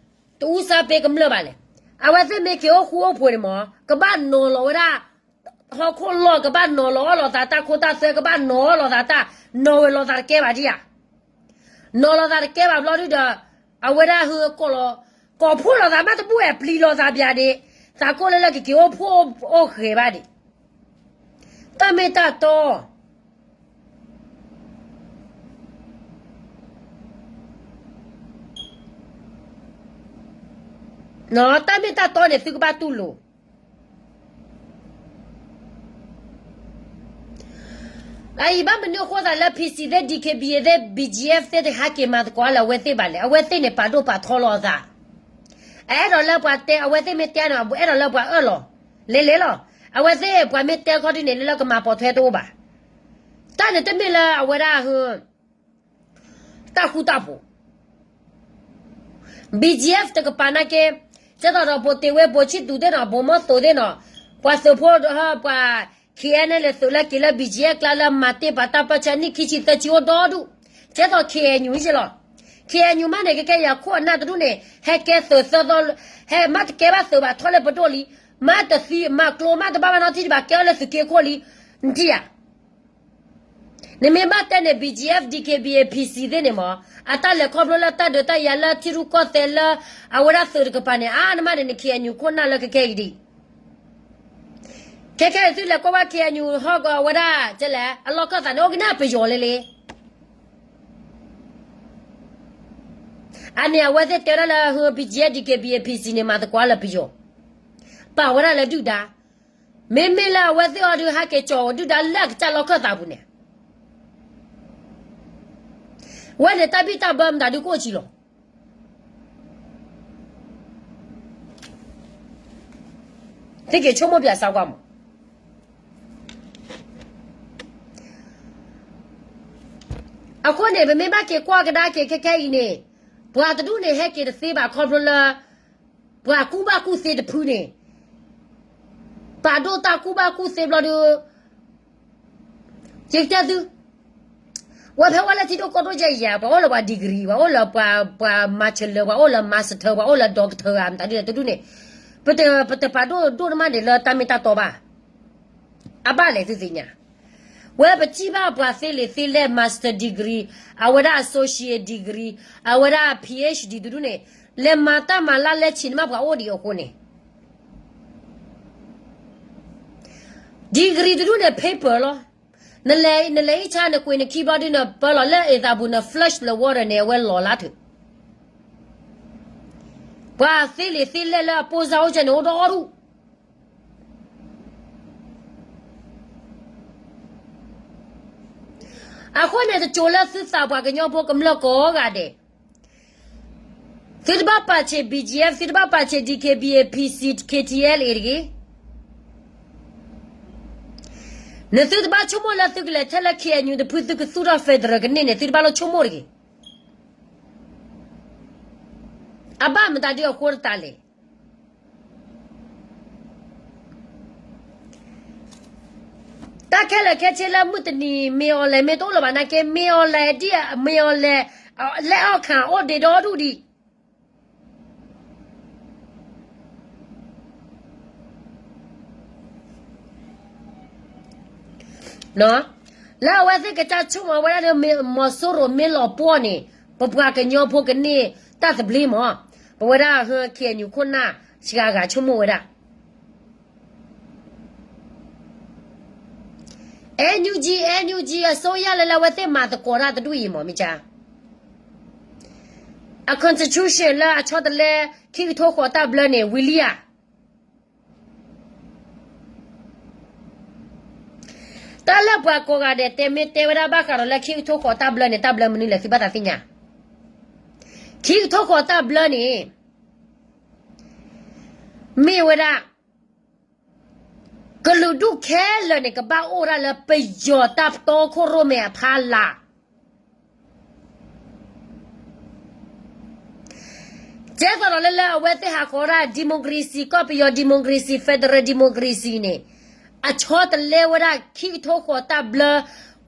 တအူစၢ်ပ့ကမျၢၢ်ဘၣ်လဲၣ်. အဝဲသ့ၣ်မ့ၢ်က့ၤအိၣ်ဃူအိၣ်ဖိးန့ၣ်မး ကဘၣ်နီၤလီၤဝဲဒၣ် ဟီၣ်ခိၣ်လီၢ် ကဘၣ်နီၤလီၤအီၣ်လိာ်သးတၢ်ခိတၢ်သွဲ ကဘၣ်နီၤအီၣ်လိာ်သးတၢ် နီၤဝဲလိာ်သးတကဲဘၣ်ဒံးဧါ. နီၤလိာ်သးတကဲဘၣ်ဘျီဒုဒီး အဝဲဒၣ်ဟူကိးလီၤ ကိးဖှိၣ်လိာ်သးမးတဘူၣ်ဝဲ ပျံၤလိာ်သးဘၣ်ဒံး သးကိၢ်လၢလၢကက့ၤအိၣ်ဖှိၣ်အိၣ်ဃဲၤဘၣ်ဒံး တၢ်မ့ၢ်တၢ်တီ တၢ်မ့ၢ်တၢ်တီန့ၣ် သုကဘၣ်တူၢ်လိာ် အအံၤဘၣ်မနုၤအဃိသးလၢ PC သ့ၣ် DKBA သ့ၣ် BGF သ့ၣ်တဟဲက့ၤမၤသကိးလၢအဝဲသ့ၣ်ဘၣ်လဲၣ်. အဝဲသ့ၣ်န့ၣ် ပာ်ဒိၣ်ပာ်ထီလီၤအသး အအဲၣ်ဒိးလၢပှၤတဲ အဝဲသ့ၣ်မ့ၢ်တဲန့ၣ် အဲၣ်ဒိးလၢပှၤအၢၣ်လီၤ လဲၤလဲၤလီၤ. အဝဲသ့ၣ်ပှၤမ့ၢ်တဲခီဒုန့ၣ် လၢလၢကမၤပိာ်ထွဲတအိၣ်ဘၣ်. တၢ်န့ၣ်တမ့ၢ်လၢအဝဲဒၣ် တၢ်ဃူတၢ်ဖိး BGF တကပၤနာ်က့ ကဲသိးဒီး ဗိုလ်တင်ဝင်း ဗိုလ်ချစ်သူသ့ၣ်နီၤ ဗိုလ်မင်းသိန်းသ့ၣ်နီၤ ပှၤသုးဖိ ပှၤ ခ့ၣ်အဲၣ်နဲၣ်လဲၣ် သုးလၢက့ၤလၢ ဘံၣ်ကၠံၣ်အဲၣ် ကျါလၢမၤတ့ၢ်ပာ်တၢ်ပၢဆှၢ နံၣ်ခံဆံသၢဆံအိၣ်ဒီဒူၣ်, ကဲသိး ခ့ၣ်အဲၣ်ယူၣ် ယ့ၢ်လီၤ. ခ့ၣ်အဲၣ်ယူၣ် မးန့ၣ် ကကဲယၤခိၣ်အနၢ်တဒူၣ်န့ၣ် ဟဲကဲသုးသၢသီ, ဟဲမးတကဲဘၣ်သုးဘၣ် ထီၣ်လၢပဒိၣ်လံ, မးတသံ မၤကျိမးတဘၣ်ဘၣ်နီတထံၣ်ဘၣ် ကဲအီၤလၢသုးက့ခိၣ်လံ, နထံၣ်ဧါ. နမ့ၢ်ဘၣ်တဲန့ၣ် ဘံၣ်ကၠံၣ်အဲၣ် ဒံၣ်ခ့ၣ်ဘံၣ် အ့ၣ်ပံၣ်စံၣ်သ့ၣ်န့ၣ်မး, အတၢ်လဲၤခီဖျိလၢတၢ်ဒုးတၢ်ယၤလၢထံရူၢ်ကီၢ်သဲးလၢ အဝဲဒၣ်သုးတကပၤန့ၣ် အါနမးန့ၣ် နခ့ၣ်အဲၣ်ယူၣ်ခိၣ်နၢ်လၢကကဲအံၤဒံး ခဲခဲအံၤသုလဲၤကွၢ်ဘၣ် ခ့ၣ်အဲၣ်ယူၣ် ဟီၣ်ကဝဲဒၣ် ကဲလဲၣ် အလီၢ်ခၢၣ်သးန့ၣ် အိၣ်ကနၣ်ပယီၤလံလံ. အန့ၣ်အဝဲသ့ၣ်တဲဝဲဒၣ်လၢ ဟ ဘံၣ်ကၠံၣ်အဲၣ် ဒံၣ်ခ့ၣ်ဘံၣ် အ့ၣ်ပံၣ်စံၣ်န့ၣ် မၤသကိးလၢပယီၤ, ပာ်ဝဲဒၣ်လၢဒုၣ်ဒါ, မ့မ့ၢ်လၢအဝဲသ့ၣ်အီၤဒုး ဟဲက့ၤကၠီၤဒုၣ်ဒါလၢအကစၢ်လီၢ်ခၢၣ်သးပူၤန့ၣ် ဝဲန့ၣ်တၢ်ဘံၣ်တၢ်ဘၢမတၤဒုးကအိၣ်ဆံးလီၤ. သုက့ၤဆိကမိၣ်ပၠးစၢ်ကွၢ်မး. အဃိန့ၣ် ပမ့ၢ်ဘၣ်က့ၤကွၢ်ကဒါက့ၤခဲခဲအံၤန့ၣ်, ပှၤတဒူၣ်န့ၣ်ဟဲက့ၤတသ့ဘၣ်ခီဖျိလၢ ပှၤကူၣ်ဘၣ်ကူၣ်သ့တဖုန့ၣ်, ပာ်ဒိၣ်တၢ်ကူၣ်ဘၣ်ကူၣ်သ့ဘျီဒီး ယကတဲသု, ဝဲဖဲဝဲလၢထံဒိၣ်ကီၢ်ဒိၣ်ယဲယၤ ပှၤအိၣ်လၢပှၤ degree ပှၤအိၣ်လၢပှၤ ပှၤ bachelor ပှၤအိၣ်လၢ master ပှၤအိၣ်လၢ doctor မတၤဒ်လဲၣ်တဒူၣ်န့ၣ်, ပတ ပတပာ်ဒိၣ်ဒိၣ်နမးန့ၣ်လၢတၢ်မ့ၢ်တၢ်တီဘၣ်. အဘၣ်လဲၣ်သုသ့ၣ်ညါ, ဝဲပထံၣ်ဘၣ်ပှၤသ့လံာ်သ့လဲၢ် master degree, အဝဲဒၣ် associate degree, အဝဲဒၣ် PhD တဒူၣ်န့ၣ်, လဲၤမၤတၢ်မၤလၢ်လဲၤဆံးန့ၣ်မးပှၤအိၣ်ဒံးအဃိန့ၣ် degree တဒူၣ်န့ၣ် paper လီၤ. နလဲၤ နလဲၤအံၣ်ဆါ နကွံာ်နခံဘျီဒုး နပၢလီၤလၢအ့ၣ်သးပူၤ န flush လၢ water န့ၣ် အဝဲလီၤလၢထူၣ်, ပှၤသ့လံာ်သ့လဲၢ်လၢအပိၢ်စၢ်အိၣ်ကဲန့ၣ် အိၣ်ဒီဒူၣ်. အဃိန့ၣ် တစိၤလၢသုသးပှၤကညီဖိကမျၢၢ်ကိးဂၤဒဲး, သုတဘၣ်ပာ်ဆံး BGF, သုတဘၣ်ပာ်ဆံး DKBA, PC, KTLA တဂ့ၤ. နသုတဘၣ်ဆိကမိၣ်လၢသုကလဲၤထဲလၢ KNU တဖု သုကသူၣ်ထီၣ် federal ကန့ၢ်န့ၣ် သုတဘၣ်လိၣ်ဆိကမိၣ်တဂ့ၤ. အဘၣ်မတၤဒုးအဃိတတးလဲၣ်. တၢ်ခဲလၢာ်ခဲဆ့လၢမုၢ်တနံၤ မ့ၢ်အီၤလဲၣ် မ့ၢ်တအိၣ်လၢၤဘၣ်နာ်က့ မ့ၢ်အီၤလဲၣ်ဒ် မ့ၢ်အီၤလဲၣ် လဲၢ်အီၣ်ခးအိၣ်ဒံးဒီဒူၣ်ဒံး လၢအဝဲသ့ၣ်ကစၢ်ဆိကမိၣ်ဝဲဒၣ်ဒီး မ့ၢ်မီၤစိရိၤမ့ၢ်လီၤပှီၢ်န့ၣ် ပပှၤကညီဖိကန့ၢ်တၢ်သဘျ့မး. ပဝဲဒၣ် KNU ခိၣ်နၢ်စှၤဂၤဆိကမိၣ်ဝဲဒၣ် NUG, NUG အစိုးရလၢလၢအဝဲသ့ၣ်မၤသကိးတၢ်တဒူၣ်အံၤမး မ့ၢ်ကါ အ constitution လၢအဆီတလဲ ခံကထိဃိးတၢ်ဘျၢန့ၣ် ဝံၤလံဧါ. တၢ်လၢပှၤကိးဂၤဒဲးတဲမ့ၢ်တဲဝဲဒၣ်ဘၣ်ဃးဒီးလၢခံကထိဃိးတၢ်ဘျၢန့ၣ် တၢ်ဘျၢမနုၤလဲၣ် သုဘၣ်သးသ့ၣ်ညါ. ခံကထိဃိးတၢ်ဘျၢန့ၣ် မ့ၢ်ဝဲဒၣ် ကလုာ်ဒူၣ်ခဲလၢာ်န့ၣ် ကဘၣ်အိၣ်ဝဲဒၣ်လၢပယီၤတၢ်ပတီၢ်ခိၣ်ရိၣ်မဲအဖီလာ် ကဲသိးဒီးလၢလၢအဝဲသ့ၣ်ဟးဃီၤဝဲဒၣ် democracy ကီၢ်ပယီၤ democracy federal democracy န့ၣ် အဆီတလဲဝဲဒၣ်ခံကထိဃိးတၢ်ဘျၢ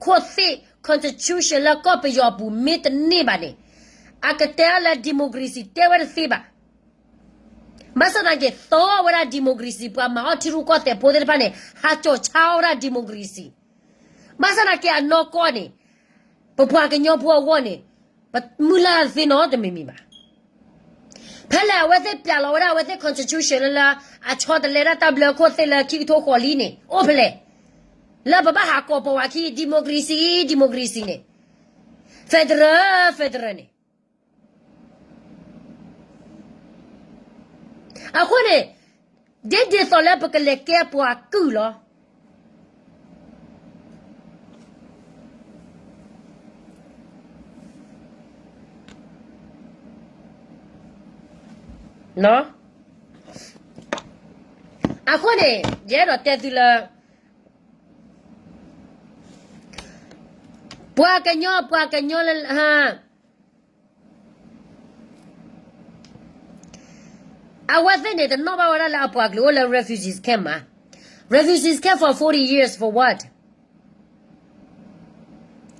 ခိၣ်သ့ၣ် constitution လၢကီၢ်ပယီၤအပူၤမ့ၢ်တန့ၢ်ဘၣ်န့ၣ် အကတဲအီၤလၢ democracy တဲဝဲတသ့ဘၣ်. ဘၣ်ဆၣ်သနာ်က့ သီဝဲဒၣ် democracy ပှၤမၤအီၣ်ထံရူၢ်ကီၢ်သဲးဖိသ့ၣ်တဖၣ်န့ၣ် ဟးကၠီၣ်ဆါအီၣ်ဝဲဒၣ် democracy. ဘၣ်ဆၣ်သနာ်က့အနီၢ်ကီၢ်န့ၣ် ပပှၤကညီဖိအဂီၢ်န့ၣ် ပမုၢ်လၢ်သ့နီတမံၤမံၤဘၣ်. ဖဲလဲၣ်အဝဲသ့ၣ်ပျးလီၤဝဲဒၣ်အဝဲသ့ၣ် constitution လၢလၢ အဆီတလဲဒၣ်တၢ်ဘျၢခိၣ်သ့ၣ်လၢခံကထိဃိးလံန့ၣ် အိၣ်ဖဲလဲၣ်. လၢပဘၣ်ဟးကိးပဝးခံ democracy democracy န့ၣ် federal federal န့ၣ် အဃိန့ၣ် ဒ်ဒ်သိးလၢပကလဲၤကဲပှၤကုၢ်လီၤ. အဃိန့ၣ် ယအဲၣ်ဒိးတဲသုလၢ ပှၤကညီ ပှၤကညီလၢ အဝဲသ့ၣ်န့ၣ် တနီၣ်ဘၣ်ဝဲဒၣ်လၢအပှၤကလုာ်အိၣ်လၢ refugees camp မး. Refugees camp for forty years for what?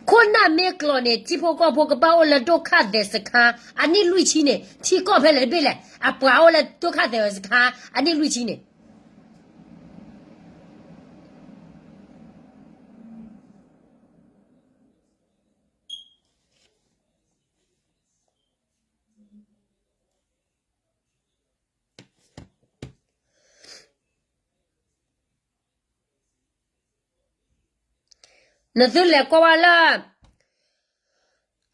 ခိၣ်နၢ်မ့ၢ်ကျိၤန့ၣ် ထံဖိကီၢ်ဖိကဘၣ်အိၣ်လၢ ဒုက္ခသည်စခန်း အနံၣ်လွံၢ်ဆံန့ၣ် ထံကီၢ်ဖဲလဲၣ်တဘ့ၣ်လဲၣ် အပှၤအိၣ်လၢ ဒုက္ခသည်စခန်း အနံၣ်လွံၢ်ဆံန့ၣ် နသုလဲၤကွၢ်ဝဲလၢ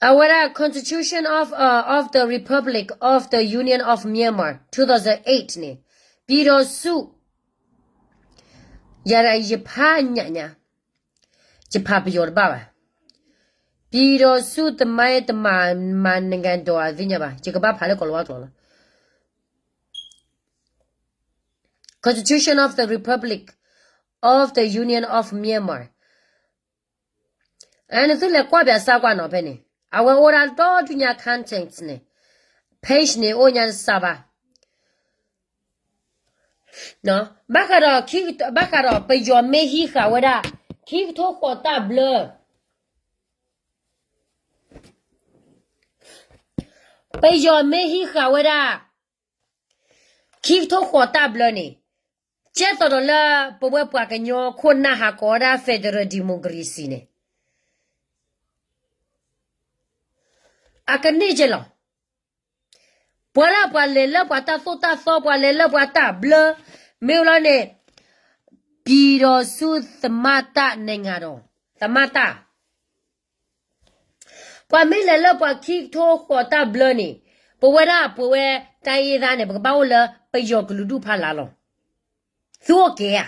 အဝဲဒၣ် Constitution of, uh, of the Republic of the Union of Myanmar, two thousand eight န့ၣ် ပြည်ထောင်စု ယၤဒၣ်ယဖးညၣ်ညါ ယဖးပယီၤတဘၣ်ဘၣ် ပြည်ထောင်စုသမိုင်းတမၤ မၤနဂၤဒိးအသ့ၣ်ညါဘၣ် ယကဘၣ်ဖးလၢကီၢ်လၤဝါကျိာ်လီၤ Constitution of the Republic of the Union of Myanmar နသုလဲၤကွၢ်ပၠးစၢ်ကွၢ်နီၤဖဲန့ၣ် အဝဲအိၣ်ဒၣ်ဒီဒူၣ်ညါ content န့ၣ် page န့ၣ်အိၣ်ညါတစၢ်ဘၣ် ဘၣ်ဃးဒီး ဘၣ်ဃးဒီးပယီၤမ့ၢ်ဟံးဃာ်ဝဲဒၣ် ခံကထိဃိးတၢ်ဘျၢ ပယီၤမ့ၢ်ဟံးဃာ်ဝဲဒၣ် ခံကထိဃိးတၢ်ဘျၢန့ၣ် ကဲသိးဒီးလၢပဝဲပှၤကညီခိၣ်နၢ်ဟးကိးဝဲဒၣ် federal democracy န့ၣ် အကန့ၢ်ကဲလီၤ ပှၤဒၣ်ပှၤလဲၤလၢပှၤတၢ်သိၣ်တၢ်သီ ပှၤလဲၤလၢပှၤတၢ်ဘျၢ မ့ၢ်ဝဲလီၤန့ၣ် ပြည်ထောင်စုသမ္မတနိုင်ငံတော် သမ္မတ ပှၤမ့ၢ်လဲၤလၢပှၤခံကထိဃိးတၢ်ဘျၢန့ၣ် ပဝဲဒၣ်ပဝဲတၢ်အ့ၣ်သၣ်န့ၣ် ပကဘၣ်အိၣ်လၢပယီၤကလုာ်ဒူၣ်ဖးလၢ်လီၤ သုအိၣ်ကဲဧါ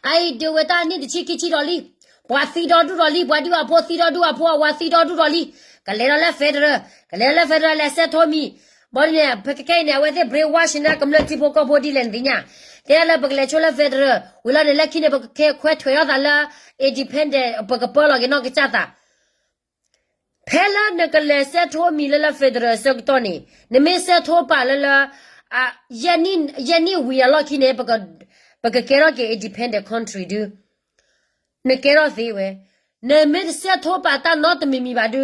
အအံၤဒုးဝဲတၢ်နံၣ်တဆံခံဆံဒီးလံ ပှၤသံဒီဒူၣ်ဒီးလံ ပှၤဒုးအဖိသံဒီဒူၣ်အဖိအဝၤသံဒီဒူၣ်ဒီးလံ ကလဲၤဒီးလၢ federal ကလဲၤလၢ federal လဲၤဆဲးထိမံၤ ဘီဒ်န့ၣ် ပကကဲအံၤန့ၣ် အဝဲသ့ၣ် brainwash န့ၢ်ကမျၢၢ်ထံဖိကီၢ်ဖိဒ်လဲၣ်နသ့ၣ်ညါ တဲဒၣ်လၢပကလဲၤဆိလၢ federal ဝံၤလီၤန့ၣ် လၢခံန့ၣ် ပကကဲခွဲးထွဲးထီၣ်သးလၢ independent ပကပၢလီၤက့ၤနီၢ်ကစၢ်သး ဖဲလၢနကလဲၤဆဲးထိမံၤလၢလၢ federal အဆၢကတီၢ်န့ၣ် နမ့ၢ်ဆဲးထိပာ်လၢလၢ ယဲၢ်နံၣ်ဝံၤအလီၢ်ခံန့ၣ် ပကကဲထီၣ်က့ၤ independent country ဒု နကဲထီၣ်သ့ဝဲ နမ့ၢ်တဆဲးထိပာ်တၢ်နီတမံၤမံၤဘၣ်ဒု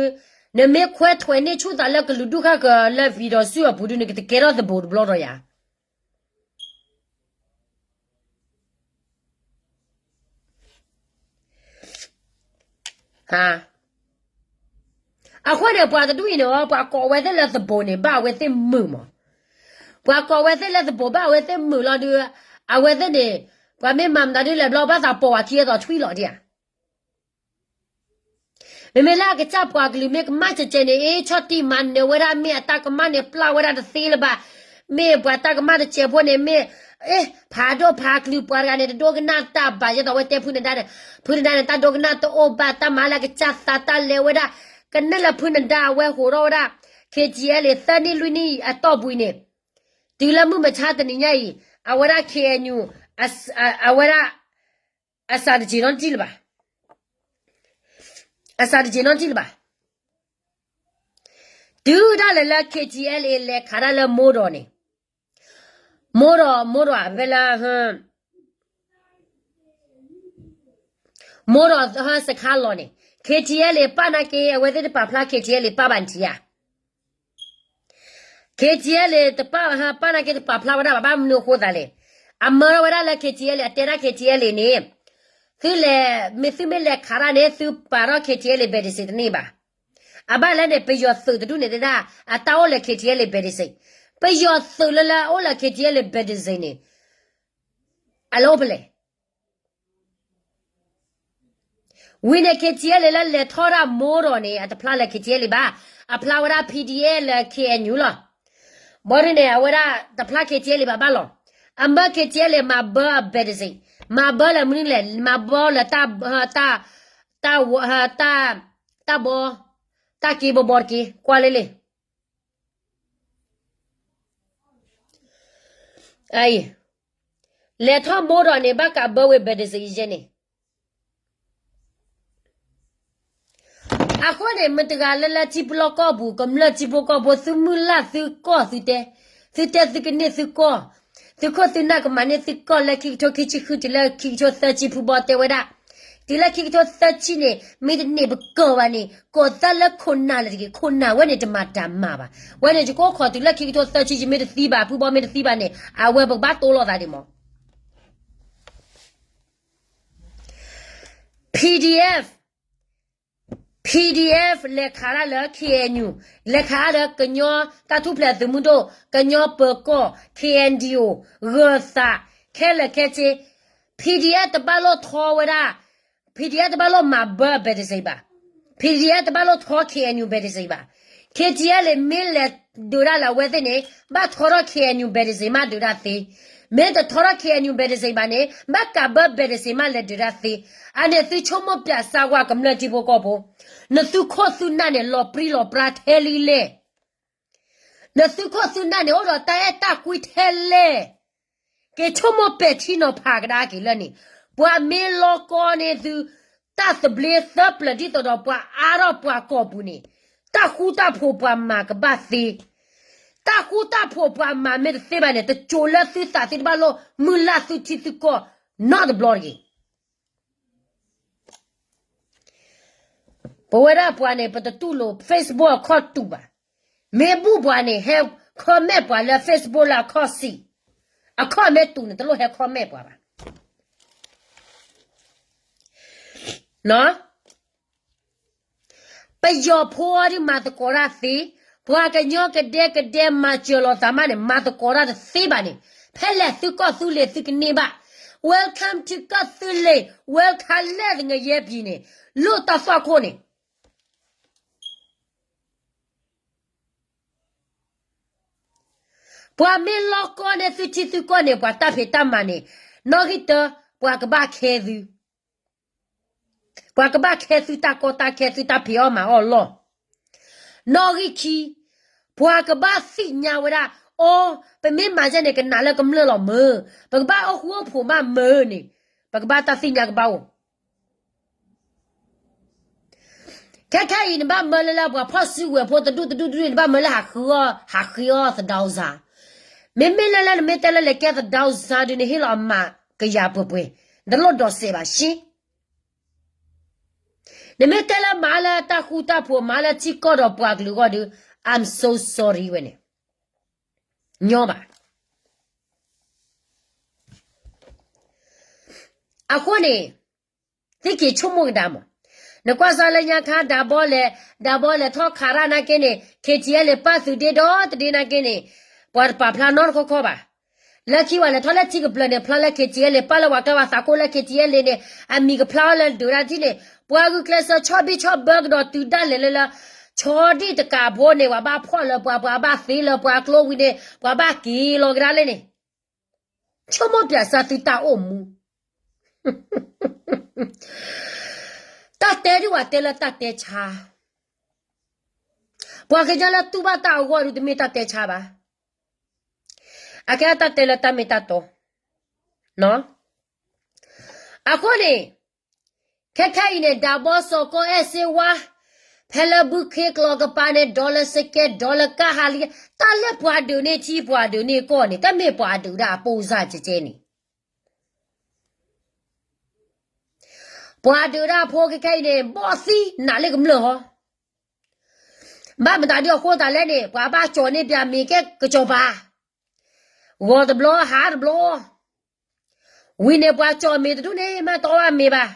နမ့ၢ်ခွဲးထွဲးန့ၢ်ဆူၣ်သးလၢကလုာ်ဒူၣ်ဃၣ်ဃၢၤလၢ ပြည်ထောင်စု အပူၤဒု နကတကဲထီၣ်သဘိးတဘျီဒီးယၤ အဃိန့ၣ် ပှၤတဒူၣ်အံၤန့ၣ် ပှၤကိးဝဲသ့ၣ်လၢသဘိးန့ၣ် ဘၣ်အဝဲသ့ၣ်မုာ်မး, ပှၤကိးဝဲသ့ၣ်လၢသဘိး ဘၣ်အဝဲသ့ၣ်မုာ်လီၤဒုး, အဝဲသ့ၣ်န့ၣ် ပှၤမ့ၢ်မၤမတၤဒုးလဲၣ်ဘျီ ဘၣ်သးပိာ်ဝဲခံအသိးထွံၣ်လီၤဒံးဧါ. မ့မ့ၢ်လၢအကစၢ်ပှၤကလုာ်မ့ၢ်ကမၣ်စဲးစဲးန့ၣ် အ့ ဆီၣ်တံၢ်မၤနၢၤဝဲဒၣ် မ့ၢ်အတၢ်ကမၣ်န့ၣ် ပျၢ်ဝဲဒၣ်တသ့လၢၤဘၣ်, မ့ၢ်ပှၤတၢ်ကမၣ်တစဲးဖိန့ၣ် မ့ၢ် အ့ ဖးဒိၣ်ဖးကလုာ်ပှၤတဂၤန့ၣ် တဒိကနၣ်တၢ်ဘၣ် ယဲသိးဝဲတဲဖုနဒါန့ၣ်, ဖုနဒါန့ၣ် တၢ်ဒိကနၣ်တအိၣ်ဘၣ် တၢ်မၤလၢအကစၢ်သးတၢ်လဲၤဝဲဒၣ်, ကနၣ်လၢဖုနဒါအဝဲဟိးထီၣ်ဝဲဒၣ် KTLA သၢနံၣ်လွံၢ်နံၣ်အတီၢ်ပူၤအံၤန့ၣ်, တုၤလၢမုၢ်မဆါတနံၤညါအံၤ အဝဲဒၣ် KNU အဝဲဒၣ် အစးတက့ၤနီတထံၣ်လၢၤဘၣ်, အစးတက့ၤနီတထံၣ်လၢၤဘၣ်. တုၤဒၣ်လဲာ်လၢ KTLA လဲၤခးတၢ်လၢမိၢ်ဒီးန့ၣ်, မိၢ်ဒီး မိၢ်ဒီးဖဲလၢ မိၢ်ဒီးစခါလီၤန့ၣ် KTLA ပာ်နာ်က့ အဝဲသ့ၣ်တပာ်ဖျါ KTLA ပာ်ဘၣ်နထံၣ်ဧါ. KTLA တပာ် ပာ်နာ်က့တပာ်ဖျါဝဲဒၣ်ဘၣ် ဘၣ်မနုၤအဃိသးလဲၣ်. အမၢထီၣ်ဝဲဒၣ်လၢ KTLA အတဲဒၣ် KTLA န့ၣ် သုလဲၤ မ့ၢ်သုမ့ၢ်လဲၤခးတၢ်န့ၣ် သုပာ်ထီၣ် KTLA ဘဲးတစ့းတန့ၢ်ဘၣ်. အဘၣ်လဲၣ်န့ၣ် ပယီၤသုးတဒူၣ်န့ၣ်တဲဒၣ် အတၢ်အိၣ်လၢ KTLA ဘဲးတစ့း, ပယီၤသုးလၢလၢအိၣ်လၢ KTLA ဘဲးတစ့းန့ၣ် အလၢအိၣ်ဖဲလဲၣ် ဝံၤန့ၣ် KTLA လၢလဲၤထီၣ်ဒၣ်မိၢ်ဒီးန့ၣ် အတဖျါလၢ KTLA ဘၣ်, အဖျါဝဲဒၣ် PDF လၢ KNU လီၤ. ဘီဒ်န့ၣ် အဝဲဒၣ်တဖျါ KTLA ဘၣ်ဘၣ်လီၤ. အမၢ KTLA မၤဘၢအဘဲးတစ့း, မၤဘၢလၢမနုၤလဲၣ်, မၤဘၢလၢတၢ် တၢ် တၢ်ဘီ တၢ်က့ဘီဘီတက့ ကွၢ်လၢလံ အံၤ လဲၤထီၣ်မိၢ်ဒီးန့ၣ် ဘၣ်ကးဘၢဝဲဘဲးတစ့းယဲန့ၣ်. အဃိန့ၣ် မတၤတဂၤလၢလၢထံပလီၢ်ကီၢ်ပူၤ ကမျၢၢ်ထံဖိကီၢ်ဖိ သုမုၢ်လၢ်သုကီၢ်သုတဲ, သုတဲသုကန့ၢ်သုကီၢ်, သုခိၣ်သုနၢ်ကမၤန့ၢ်သုကီၢ်လၢခံကထိခံဆံဃုတုၤလၢခံကထိသၢဆံ ဖုဘီတဲဝဲဒၣ်, တုၤလၢခံကထိသၢဆံန့ၣ် မ့ၢ်တန့ၢ်ပကီၢ်ဘၣ်န့ၣ် ကီၢ်သၢလၢခိၣ်နၢ်လၢတဂ့ၤ, ခိၣ်နၢ်ဝဲန့ၣ်တမၤတၢ်မၤဘၣ်. ဝဲန့ၣ်ယကိးခီၣ်တုၤလၢခံကထိသၢဆံ ယမ့ၢ်တသံဘၣ် ဖုဘီမ့ၢ်တသံဘၣ်န့ၣ် အဝဲပကဘၣ်တိလိာ်သးဒံးမး PDF, PDF လဲၤခးဒၣ်လၢ KNU, လဲၤခးဒၣ်လၢကညီတၢ်ထူၣ်ဖျဲးသုးမုၢ်ဒိၣ်, ကညီပၢၤကီၢ်, KNDO, ဂၢၤသး, ခဲလၢာ်ခဲဆ့, PDF တဘၣ်လိၣ်ထီဝဲဒၣ်, PDF တဘၣ်လိၣ်မၤဘၢ ဘဲတစံးဘၣ်, PDF တဘၣ်လိၣ်ထီ KNU ဘဲတစံးဘၣ်, KTLA မ့ၢ်လဲၤဒုးဒၣ်လၢအဝဲသ့ၣ်န့ၣ် ဘၣ်ထီထီၣ် KNU ဘဲတစံးမးဒုးဒၣ်သ့, မ့ၢ်တထီထီၣ် KNU ဘဲတစံးဘၣ်န့ၣ် ဘၣ်ကးဘၢ ဘဲတစံးမးလဲၤဒုးဒၣ်သ့, အန့ၣ်သုဆိကမိၣ်ပၠးစၢ်ဝဲကမျၢၢ်ထံဖိကီၢ်ဖိ, နသုခိၣ်သုနၢ်န့ၣ် လီၤပြံလီၤပြါထဲလံလဲၣ် နသုခိၣ်သုနၢ်န့ၣ် အိၣ်ဒီးတၢ်အဲၣ်တၢ်ကွံထဲလဲၣ်, က့ၤဆိကမိၣ်ပဲာ်ထံနီၤဖးကဒါက့ၤလၢန့ၣ်, ပှၤမ့ၢ်လီၤကီန့ၢ်သု တၢ်သဘျ့သၢပျၢၤဒ်သိးဒီးပှၤအါထီၣ်ပှၤကီၢ်ပူၤန့ၣ်, တၢ်ဃူတၢ်ဖိးပှၤမၤကဘၣ်သ့, တၢ်ဃူတၢ်ဖိးပှၤမၤမ့ၢ်တသ့ဘၣ်န့ၣ် တစိၤလၢသုသးသုတဘၣ်လိၣ်မုၢ်လၢ်သုထံသုကီၢ်နီတဘျီတဂ့ၤ. ပဝဲဒၣ်ပှၤန့ၣ် ပတတူၢ်လိာ် Facebook အခီၣ်တူာ်ဘၣ်. မ့ၢ်ဘူၣ်ပှၤန့ၣ် ဟဲ comment ပှၤလၢ Facebook လၢအခီၣ်စံၣ်, အခီၣ်မ့ၢ်တူာ်န့ၣ် တလိၣ်ဟဲ comment ပှၤဘၣ်. ပယီၤဖိအံၤဒ်မၤသကိးတၢ်သ့, ပှၤကညီကဒဲကဒဲမၤစၢၤလိာ်သးမးန့ၣ် မၤသကိးတၢ်တသ့ဘၣ်န့ၣ်, ဖဲလဲၣ်သုကီၢ်သုလ့ၤသုကန့ၢ်ဘၣ်, Welcome to ကီၢ်သုလ့ၤ, Welcome လဲၣ်သငယဲၢ်ပံၤန့ၣ်, လိၣ်တၢ်သွၣ်ခိၣ်န့ၣ် ပှၤမ့ၢ်လီၤကီန့ၢ်သုထံသုကီၢ်န့ၣ် ပှၤတၢ်ဖံးတၢ်မၤန့ၣ်, နီၣ်ဂံၢ်တၢ, ပှၤကဘၣ်ခဲသု, ပှၤကဘၣ်ခဲသုတၢ်ကီတၢ်ခဲသုတၢ်ဖံးအီၣ်မၤအီၣ်လီၢ်. နီၣ်ဂံၢ်ခံ, ပှၤကဘၣ်သ့ၣ်ညါဝဲဒၣ်, အီ, ပမ့ၢ်မၤယဲန့ၣ် ကနးလၢကမျၢၢ်လီၤမၢ, ပကဘၣ်အိၣ်ဃူအိၣ်ဖိးမးမၢန့ၣ်, ပကဘၣ်တၢ်သ့ၣ်ညါကဘၣ်အိၣ် ခဲခဲအံၤ နဘၣ်မၢလၢလၢပှၤဖီၣ်စုကဝဲၤဖိတဒူၣ်တဒူၣ်တဒူၣ် နဘၣ်မၢလၢဟးဃ့အီၣ် ဟးဃ့အီၣ်သဒါစါ, မ့မ့ၢ်လၢလၢနမ့ၢ်တဲလၢလဲၤကဲသဒါစါဒုး နဟ့ၣ်လီၤအမးကယၤပှဲၤပှဲၤ, နတလိၣ်ဒိးစဲးဘၣ်ဆ့. နမ့ၢ်တဲလၢမၤလၢတၢ်ဃူတၢ်ဖိး မၤလၢထံကီၢ်ဒီးပှၤကလုာ်အဂီၢ်ဒုး I'm so sorry ဝဲန့ၣ်, ညီဘၣ်. အဃိန့ၣ် သုက့ၤဆိကမိၣ်ကဒါမး, နကွၢ်စၢ်လၢညါခါ ဒးဘီလဲၤ, ဒးဘီလဲၤထီၣ်ခးတၢ်နာ်က့န့ၣ် KTLA ပၢ်သုးဒ့ဒီတဒ့နာ်က့န့ၣ်, ပှၤတပာ်ဖျါနီတခီခီဘၣ်. လၢခံဝဲလဲၤထီၣ်လၢထံကပျၢၤန့ၣ် ဖျါလၢ KTLA ပၢ်လၢပှၤကျဲပှၤသးကိၢ်လၢ KTLA န့ၣ် အမံၤကဖျါအီၤလၢဒုးတၢ်ထံၣ်န့ၣ် ပှၤဂုာ်ကျဲးစၢးဆီဘံၣ်ဆီဘၢကဒီးတုၤဒၣ်လဲာ်လၢလၢ ဆီဒံၣ်တကးဖိန့ၣ် ပှၤဘၣ်ဖီၣ်လၢပှၤ ပှၤဘၣ်သ့လၢပှၤကျိဝံၤန့ၣ် ပှၤဘၣ်က့ၤလီၤကဒါလဲၣ်န့ၣ် ဆိကမိၣ်ပၠးစၢ်သုတၢ်အိၣ်မူ တၢ်တဲဒ်ဝဲတဲလၢတၢ်တဲဆါ, ပှၤကညီလၢတူၢ်ဘၣ်တၢ်အဂီၢ်ဒုးတမ့ၢ်တၢ်တဲဆါဘၣ်, အကဲတၢ်တဲလၢတၢ်မ့ၢ်တၢ်တီ, အဃိန့ၣ် ခဲခဲအံၤန့ၣ် ဒးဘီစီၤကီအဲၣ်စ့ဝါ, ဖဲလၢဘုခ့ကျီၤကပၤန့ၣ် ဒီးလၢစကဲ ဒီးလၢကါဟးလံ, တၢ်လၢပှၤဒုးန့ၢ်ထံပှၤဒုးန့ၢ်ကီၢ်န့ၣ် တမ့ၢ်ပှၤဒုးဒၣ်အပိၢ်စၢ်ကဲကဲန့ၣ် ပှၤဒုးဒၣ်ဖိခဲခဲအံၤန့ၣ် ဘီၣ်သံနးလၢကမျၢၢ်ဟီ, ဘၣ်မတၤဒုးအဃိသတးလဲၣ်န့ၣ် ပှၤဘၣ်ကၠီၣ်န့ၢ်ပၠးမ့ၤကဲကစီၤပၤ, ဂီၤတဘျီဟါတဘျီ, ဝံၤန့ၣ်ပှၤကၠီၣ်မ့ၤတဒူၣ်န့ၣ် မ့ၢ်တအီၣ်ဘၣ်မ့ၤဘၣ်,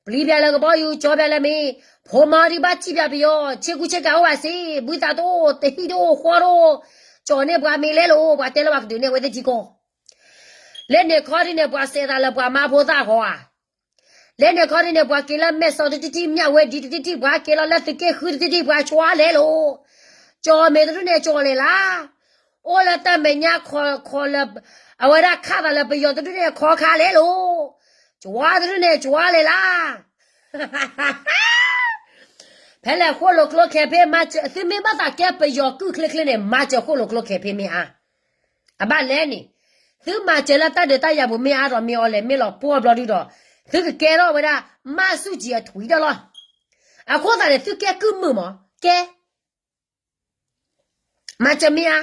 ပျံၤပၠးလၢကဘီယူၤ ကၠီပၠးလၢမ့ၤ, ဖိမါဒုးဘၣ်ထံၣ်ပၠးပယီၤ ဆ့ကူဆ့ကၤအိၣ်ဘၣ်စ့ၢ် ဘုသးတအိၣ် တဟံၣ်တအိၣ်ဃီတအိၣ်, ကၠီၣ်န့ၢ်ပှၤမ့ၤလဲၤလိာ် ပှၤတဲလၢပှၤကဒုးန့ၢ်အဝဲသ့ၣ်ထံကီၢ် လဲန့ၣ်ခီဒ်န့ၣ် ပှၤစဲးသးလၢပှၤမါဖိသၣ်ဃီဧါ, လဲန့ၣ်ခီဒ်န့ၣ် ပှၤက့ၤလၢမဲာ်စီတထံၣ်ထံၣ် မျၢ်ဝဲဒံတထံၣ်ထံၣ် ပှၤက့ၤလီၤလၢသုးက့ဃုတထံၣ်ထံၣ် ပှၤဆွါလဲၤလိာ်, ကၠီၣ်မ့ၤတဒူၣ်န့ၣ် ကၠီၣ်လဲၤလၢ, အိၣ်လၢတၢ်မဲာ်ညါခီလၢ, အဝဲဒၣ်ခးသးလၢပယီၤတဒူၣ်န့ၣ် ခီခါလဲၤလိာ်, ကၠီၣ်တဒူၣ်န့ၣ် ကၠီၣ်လဲၤလၢ ဖဲလဲၣ်ဃိၣ်လိာ်ကျိခဲဖ့မၤစၢၤ သုမ့ၢ်ဘၣ်သးကဲပယီၤကုၢ်ချ့ချ့န့ၣ် မၤစၢၤဃိၣ်လိာ်ကျိခဲဖ့မ့ၢ်အါ, အဘၣ်လဲၣ်န့ၣ်, သုမၤစၢၤလၢတၢ်ဒုးတၢ်ယၤပူၤမ့ၢ်အါဒီးမ့ၢ်အီၤလဲၣ် မ့ၢ်လီၤပှီၢ်ဘျီဒုဒီး, သုကကဲထီၣ်ဝဲဒၣ် မၢ်ဆူၣ်ကၠံအထွံၣ်ဒီးလီၤ, အဃိသတးန့ၣ် သုကဲကုၢ်မုာ်မး, ကဲ မၤစၢၤမ့ၢ်အါ,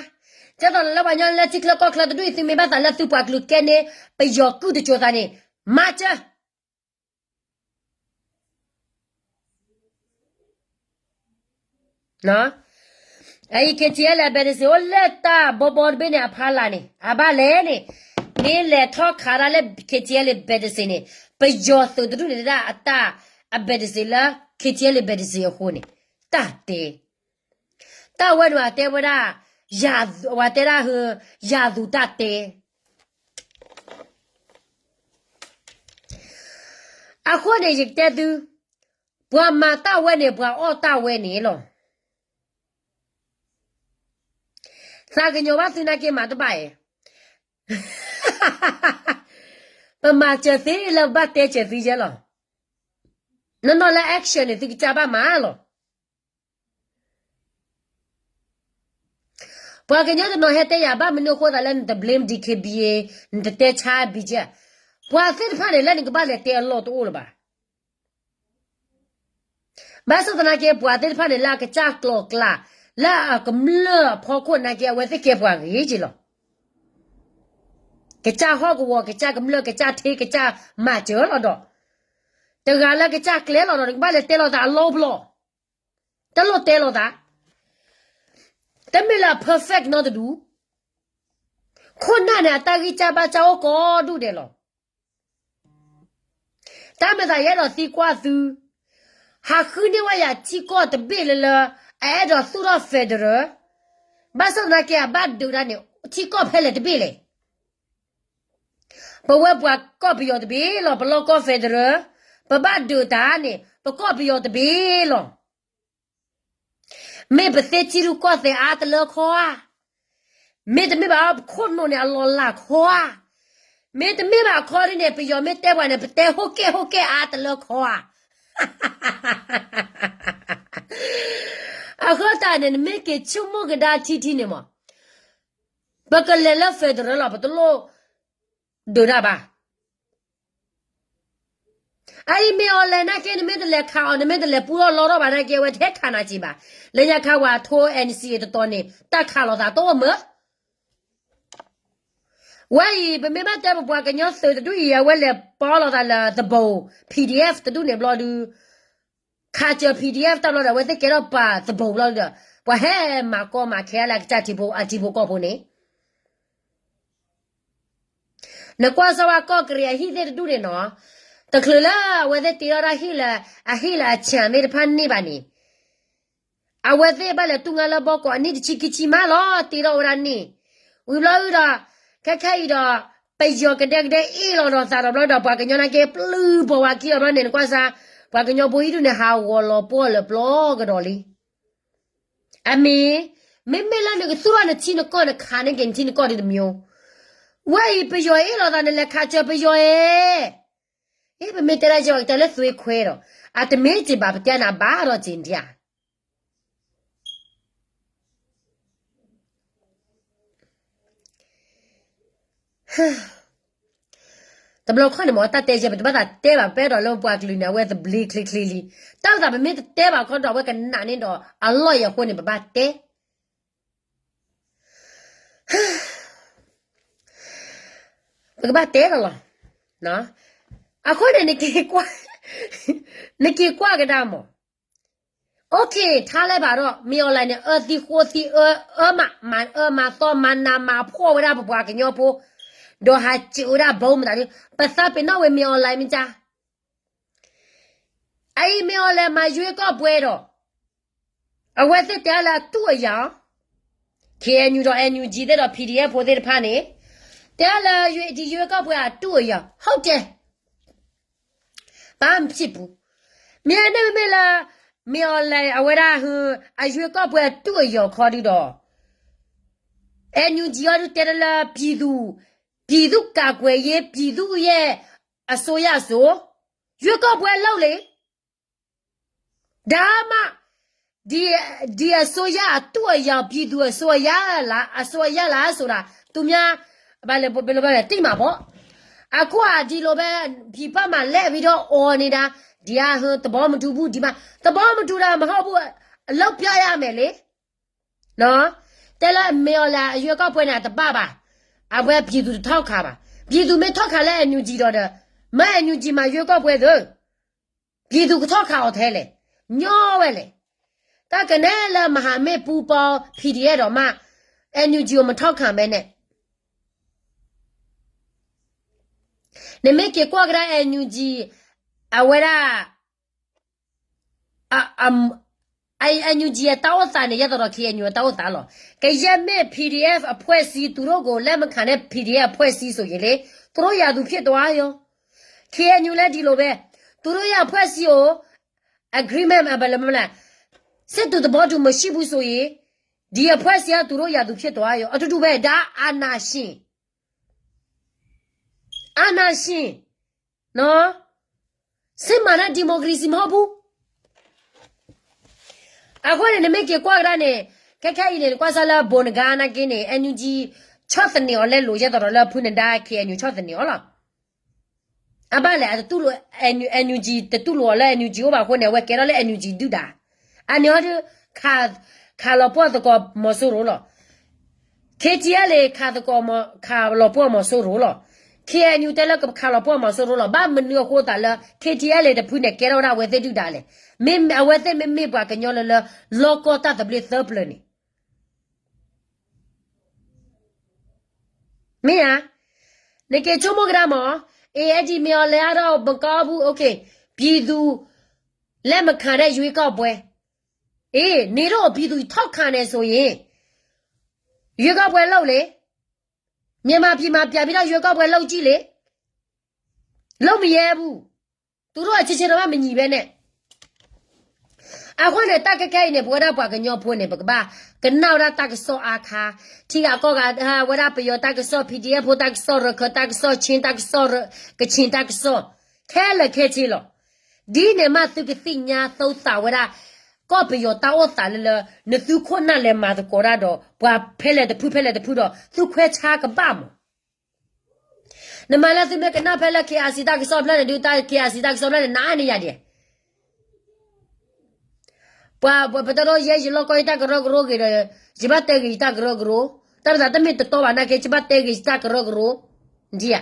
ကဲသိးလၢပှၤကညီလၢထံချၢကီၢ်ချၢတဒူၣ်အံၤ သုမ့ၢ်ဘၣ်သးလၢသုပှၤကလုာ်ကဲန့ၢ် ပယီၤကုၢ်တစိၤသးန့ၣ် မၤစၢၤ အအံၤ KTLA အဘဲတစ့ၢ် အိၣ်လၢတၢ်ဘီဘီတဘ့ၣ်န့ၣ် အဖီလာ်န့ၣ် အဘၣ်လဲၣ်န့ၣ် မ့ၢ်လဲၤထီၣ်ခးတၢ်လၢ KTLA အဘဲတစ့ၢ်န့ၣ် ပယီၤသုးတဒူၣ်န့ၣ်ဒၣ်အတၢ်အဘဲတစ့ၢ်လၢ KTLA အဘဲတစ့ၢ်အဃိန့ၣ် တၢ်တဲ တၢ်ဝဲန့ၣ်အတဲဝဲဒၣ် အဝဲတဲဒၣ်ဟၢ ယၤသူတၢ်တဲ အဃိန့ၣ် ယကတဲသု ပှၤမၤတၢ်ဝဲန့ၣ် ပှၤအီၣ်တၢ်ဝဲန့ၣ်လီၤ. သးကညီၤဘၣ်သုနာ်က့မၤတဘၣ်အံၤ ပမၤစၢၤသ့လၢပဘၣ်တဲစၢၤသုယဲလီၤ. နီၢ်နီၢ်လၢ action န့ၣ် သုကစၢ်ဘၣ်မၤလီၤ. ပှၤကညီတနီၤဟဲတဲယၤ ဘၣ်မနုၤအဃိသးလၢနတ blame DKBA နတတဲဆါ BGF ပှၤသ့ၣ်တဖၣ်န့ၣ် လၢနကဘၣ်လဲၤတဲအလီၢ်တအိၣ်လၢၤဘၣ်. ဘၣ်ဆၣ်သနာ်က့ ပှၤသ့ၣ်တဖၣ်န့ၣ် လၢအကစၢ်ကျိၤကျဲ လၢအကမျၢၢ်အဖီခိၣ်နာ်က့ အဝဲသ့ၣ်ကဲပှၤဂ့ၤက့လီၤ. ကစၢ်ဟီၣ်ကဝီၤ ကစၢ်ကမျၢၢ် ကစၢ်ထံ ကစၢ်မၤစၢၤလီၤဒီး တဂၤလၢကစၢ်ကျဲလီၤဒီး နကဘၣ်လဲၤတဲလိာ်သးအလီၢ်ပျီၢ် တလိၣ်တဲလိာ်သး တမ့ၢ်လၢအ perfect နီတဒူၣ် ခိၣ်နၢ်န့ၣ် အတၢ်ဂံၢ်စၢ်ဘါစၢ်အိၣ်ကိးဒူၣ်ဒဲးလီၤ. တၢ်မ့ၢ်သးယအဲၣ်ဒိးသံကွၢ်သု, ဟးဃုန့ၢ်ဝဲယၤထံကီၢ်တဘ့ၣ်လၢလၢ အအဲၣ်ဒိးသူၣ်ထီၣ် federal, ဘၣ်ဆၣ်သနာ်က့ အဘၣ်ဒုးတၢ်န့ၣ် ထံကီၢ်ဖဲလဲၣ်တဘ့ၣ်လဲၣ်. ပဝဲပှၤကီၢ်ပယီၤတဘ့ၣ်လီၤ, ပလီၢ်ကီၢ် federal, ပဘၣ်ဒုးတၢ်န့ၣ် ပကီၢ်ပယီၤတဘ့ၣ်လီၤ. မ့ၢ်ပသ့ထံရူၢ်ကီၢ်သဲးအါတလၢခီဧါ, မ့တမ့ၢ်ဘၣ် ပခိၣ်နူာ်န့ၣ် အလီၤလးခီဧါ, မ့တမ့ၢ်ဘၣ်ခီဒ်န့ၣ် ပယီၤမ့ၢ်တဲပှၤန့ၣ် ပတဲဟိၣ်ကဲၣ်ဟိၣ်ကဲၣ်အါတလၢခီဧါ. အဃိသတးန့ၣ် နမ့ၢ်က့ၤဆိကမိၣ်ကဒါထံထံန့ၣ်မး, ပကလဲၤလၢ federal လီၤ, ပတလိၣ်ဒုးတၢ်ဘၣ်. အအံၤမ့ၢ်အီၤလဲၣ်နာ်က့ နမ့ၢ်တလဲၤခးအီၤ နမ့ၢ်တလဲၤပူထီၣ်လီထီၣ်ဘၣ်နာ်က့ အဝဲတဟဲခးနၤစ့ၢ်ဘၣ်. လၢညါခါဝဲ ထိ NCA တတီၤန့ၣ် တၢ်ခးလိာ်သးတအိၣ်မး. ဝဲအံၤ ပမ့ၢ်ဘၣ်တဲပပှၤကညီသုးတဒူၣ်အံၤ အဝဲလဲၤပီလိာ်သးလၢသဘိၣ် PDF တဒူၣ်န့ၣ်ဘျီဒုး ခးစၢၤ PDF တၢ်ဘျီဒီး အဝဲသ့ၣ်ကဲထီၣ်ပှၤသဘိၣ်ဘျီဒီး ပှၤဟဲမၤကီမၤခဲလၢအကစၢ်ထံဖိ အထံဖိကီၢ်ဖိန့ၣ် နကွၢ်စၢ်ဝဲကီၢ်ကရံးအဟံၣ်သ့ၣ်တဒူၣ်န့ၣ်နီၤ, တချုးလၢအဝဲသ့ၣ်တ့ထီၣ်ဒၣ်ဟံၣ်လၢ အဟံၣ်လၢအဆၢမ့ၢ်တဖၣ်န့ၢ်ဘၣ်န့ၣ်, အဝဲသ့ၣ်ဘၣ်လဲၤတူၢ်ငါလၢဘီကီးအနံၣ်တဆံခံဆံမးလီၤ, တ့ထီၣ်ဝဲဒၣ်န့ၣ်, ဝံၤဘျီအုဒီး ခဲခဲအံၤဒီး ပယီၤကဒဲကဒဲအ့ၣ်လိာ်ဒီးသးဒီးဘျီဒီး ပှၤကညီနာ်က့ ပျုၢ်ပိာ်ဝဲခံဒီးဘျီန့ၣ် နကွၢ်စၢ် ပှၤကညီဖိဟံၣ်ဒူၣ်န့ၣ် ဟးဂီၤလီၤပှီၢ်လၢပျီကဒီးလံ. အမ့ၢ်, မ့မ့ၢ်လၢနကသူၣ်ထီၣ်နထံနကီၢ် နခးန့ၢ်က့ၤနထံနကီၢ်ဒ်တမံၤ, ဝဲအံၤပယီၤအ့ၣ်လိာ်သး နလဲၤခးစၢၤပယီၤဧၢ, အ့ ပမ့ၢ်တဲဒၣ်ယီၤ ကတဲလၢသွ့ခွဲဒီး အတမ့ၢ်စ့ၢ်ဘၣ် ပတဲနၤဘၣ်ဒီးစ့ၢ်နထံဧါ. တဘျီခီန့ၣ်မ့ၢ် တၢ်တဲယဲ ပတဘၣ်သးတဲဘၣ် ပအဲၣ်ဒိးလၢပပှၤကလုာ်န့ၣ် အဝဲသဘျ့ချ့ချ့လံ. တၢ်မ့ၢ်သးပမ့ၢ်တတဲဘၣ်ခီဒီး အဝဲကနးန့ၢ်ဒီးအလီၢ်အံၤအဃိန့ၣ် ပဘၣ်တဲ ပကဘၣ်တဲလီၤလီၤ. အဃိန့ၣ် နက့ၤကွၢ်ကဒါမး, OK ထါလဲၢ်ဘၣ်ဒီး မ့ၢ်အီၤလဲၣ်န့ၣ် အၢသံဃိသံ အၢမး မၤအၢမၤသီ မၤနးမၤဖှီၣ်ဝဲဒၣ်ပပှၤကညီဖိ, ဒီးဟးစၢၤဝဲဒၣ်ဘီမတၤဒုး ပသးပ့ၤနီၣ်ဝဲမ့ၢ်အီၤလဲၣ်မ့ၢ်ကါ အအံၤမ့ၢ်အီၤလဲၣ်မၤရွေးကောက်ပွဲဒီး အဝဲသ့ၣ်တဲလၢအတူၢ်အယၤ, KNU ဒီး NUG သ့ၣ်ဒီး PDF ဖိသ့ၣ်တဖၣ်န့ၣ် တဲလၢ ရွေးကောက်ပွဲအတူၢ်အယၤ ဟုတ်တယ်, ဘာမှမဖြစ်ဘူး. မ့ၢ်န့ၣ်မ့မ့ၢ်လၢ မ့ၢ်အီၤလဲၣ် အဝဲဒၣ် အရွေးကောက်ပွဲအတူၢ်အယၤခီဒုးဒီး NUG အီၤဒုးတဲလၢ ပြည်သူ့ကာကွယ်ရေး ပြည်သူ့ရဲ့အစိုးရဆို ရွေးကောက်ပွဲလုပ်လေ ဒါမှ ဒီအစိုးရအတူၢ်အယၤ ပြည်သူ့အစိုးရလား အစိုးရလားဆိုတာ သူများ ဘယ်လိုပြောလဲ သိမှာပေါ့. အခုကဒီလိုပဲ ပြည်ပမှာလဲပြီးတော့ အော်နေတာ, ဒီက သဘောမတူဘူး, ဒီမှာ သဘောမတူတာမဟုတ်ဘူး, အလုပ်ပြရမယ်လေ. နော်, တဲလၢမဲာ်အီၤလဲၣ် အရွေးကောက်ပွဲန့ၣ် အတဘၣ်ဘၣ်. အဝဲပြည်သူတထောက်ခံဘၣ်. ပြည်သူမ့ၢ်ထောက်ခံလၢ NUG ဒီးဒီး မ့ၢ် NUG မၤရွေးကောက်ပွဲသ့ ပြည်သူကထောက်ခံအီၤထဲလဲၣ်. ညီဝဲလဲၣ်. တၢ်ကနဲလၢမဟာမိတ်ပူၤပီ PDF ဒီးမး NUG အီၤမထောက်ခံဘဲန့ၣ် နမ့ၢ်က့ၤကွၢ်ကဒါ NUG အဝဲဒၣ် အ အ NUG အတၢ်အိၣ်သးန့ၣ် ယဲသိးဒီး KNU အတၢ်အိၣ်သးလီၤ. ကယဲၢ်မ့ၢ် PDF အဖွဲ့အစည်း သူတို့ကို လက်မခံတဲ့ PDF အဖွဲ့အစည်းဆိုရင်လေ သူတို့ရာသူဖြစ်သွားရော. KNU လည်းဒီလိုပဲ သူတို့ရဲ့အဖွဲ့အစည်းကို agreement အဘယ်လိုမလဲ စစ်တူသဘောတူမရှိဘူးဆိုရင် ဒီအဖွဲ့အစည်းက သူတို့ရာသူဖြစ်သွားရော. အတူတူပဲ ဒါအာဏာရှင် အာဏာရှင် စစ်မှန်တဲ့ ဒီမိုကရေစီမဟုတ်ဘူး. အဃိန့ၣ် နမ့ၢ်က့ၤကွၢ်ကဒါန့ၣ် ခဲခဲအံၤန့ၣ် နကွၢ်စၢ်လၢ ဘိနဂါနာ်က့န့ၣ် NUG ဆီၣ်သနံးအီၤလဲလိာ် ယဲသိးဒီးလၢဖုနဒါ KNU ဆီၣ်သနံးအီၤလီၤ. အဘၣ်လဲၣ် အတတူၢ်လိာ် NUG တတူၢ်လိာ်အီၤလၢ NUG အိၣ်ဘၣ်အဃိန့ၣ် အဝဲကဲထီၣ်လၢ NUG ဒုၣ်ဒါ. အန့ၣ်ဟီဒု ခးလီၤပှီၢ်သကိးမီၤစိရိၤလီၤ. KTLA ခးသကိးမီၤ ခးလီၤပှီၢ်မီၤစိရိၤလီၤ. KNU တဲလၢကခးလီၤပှီၢ်မီၤစိရိၤလီၤ. ဘၣ်မနုၤအဃိသးလၢ KTLA တဖုန့ၣ် ကဲထီၣ်ဝဲဒၣ်အဝဲသ့ၣ်ဒုၣ်ဒါလဲၣ်. မ့ၢ်အဝဲသ့ၣ်မ့မ့ၢ်ပှၤကညီလၢလၢ လီၢ်ကီၢ်တၢ်သဘျ့သၢပျၢၤန့ၣ် မ့ၢ်ဧါ. နက့ၤဆိကမိၣ်ကဒါမး, အ့ အဲဒ်မ့ၢ်အီၤလဲၤအါထီၣ်ဘကီပူၤ OK, ပြည်သူလက်မခံတဲ့ရွေးကောက်ပွဲ, အေး နေတော့ ပြည်သူထောက်ခံတယ်ဆိုရင် ရွေးကောက်ပွဲလုပ်လေ, မြန်မာပြည်မှာပြန်ပြီးတော့ ရွေးကောက်ပွဲလုပ်ကြည့်လေ, လုပ်မရဲဘူး, သူတို့အချင်းချင်းတော့မညီပဲနဲ့ အဃိန့ၣ် တၢ်ခဲခဲအံၤန့ၣ် ပဝဲဒၣ်ပှၤကညီဖိန့ၣ် ပကဘၣ်ကနၣ်ဝဲဒၣ်တၢ်ကစီၣ်အါခါ, ထံဂၤကီၢ်ဂၤ ဝဲဒၣ်ပယီၤတၢ်ကစီၣ်, PDF ဖိတၢ်ကစီၣ်, ရခၢၣ်တၢ်ကစီၣ်, ချင်းတၢ်ကစီၣ်, ကချင်တၢ်ကစီၣ်, ခဲလၢာ်ခဲဆ့လီၤ. ဒ်န့ၣ်မးသုကသ့ၣ်ညါသုသးဝဲဒၣ် ကီၢ်ပယီၤတၢ်အိၣ်သးလၢလၢ နသုခိၣ်နၢ်လဲၤမၤသကိးတၢ်ဒီး ပှၤဖဲလဲၣ်တဖုဖဲလဲၣ်တဖုဒီး သုခွဲးဆါကဘၣ်မး နမၤလၢသုမ့ၢ်ကနၣ်ဖဲလၢ KIC တၢ်ကစီၣ်ဖျၢၣ်န့ၣ်ဒုး တၢ် KIC တၢ်ကစီၣ်ဖျၢၣ်န့ၣ် နအါန့ၢ်ယၤဒံး, ပှၤ ပတဒိယဲယလီၢ်ကီၢ်ယတၢ်ကရၢကရိဂ့ၤဒီး ယဘၣ်တဲဂ့ၤယတၢ်ကရၢကရိ, တၢ်ပသးတမ့ၢ်တတီဘၣ်နာ်က့ ယဘၣ်တဲဂ့ၤယတၢ်ကရၢကရိ, ဒ်ဧါ.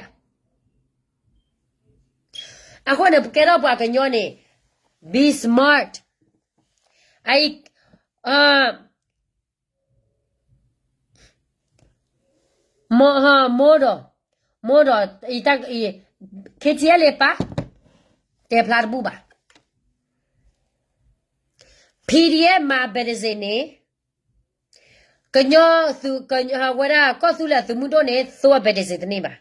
အဃိန့ၣ် ပကဲထီၣ်ပှၤကညီန့ၣ် be smart, အ မိၢ်ဒီး မိၢ်ဒီး KTLA ပၢ် တဲဖျါတဘူၣ်ဘၣ်. PDF မၤ ဘယ်တစ့ၣ်န့ၣ် ကညီသုး ဝဲဒၣ်ကီၢ်သူလ့ၤသုးမုၢ်ဒိၣ်န့ၣ် သိအ ဘယ်တစ့ၣ်တန့ၢ်ဘၣ်.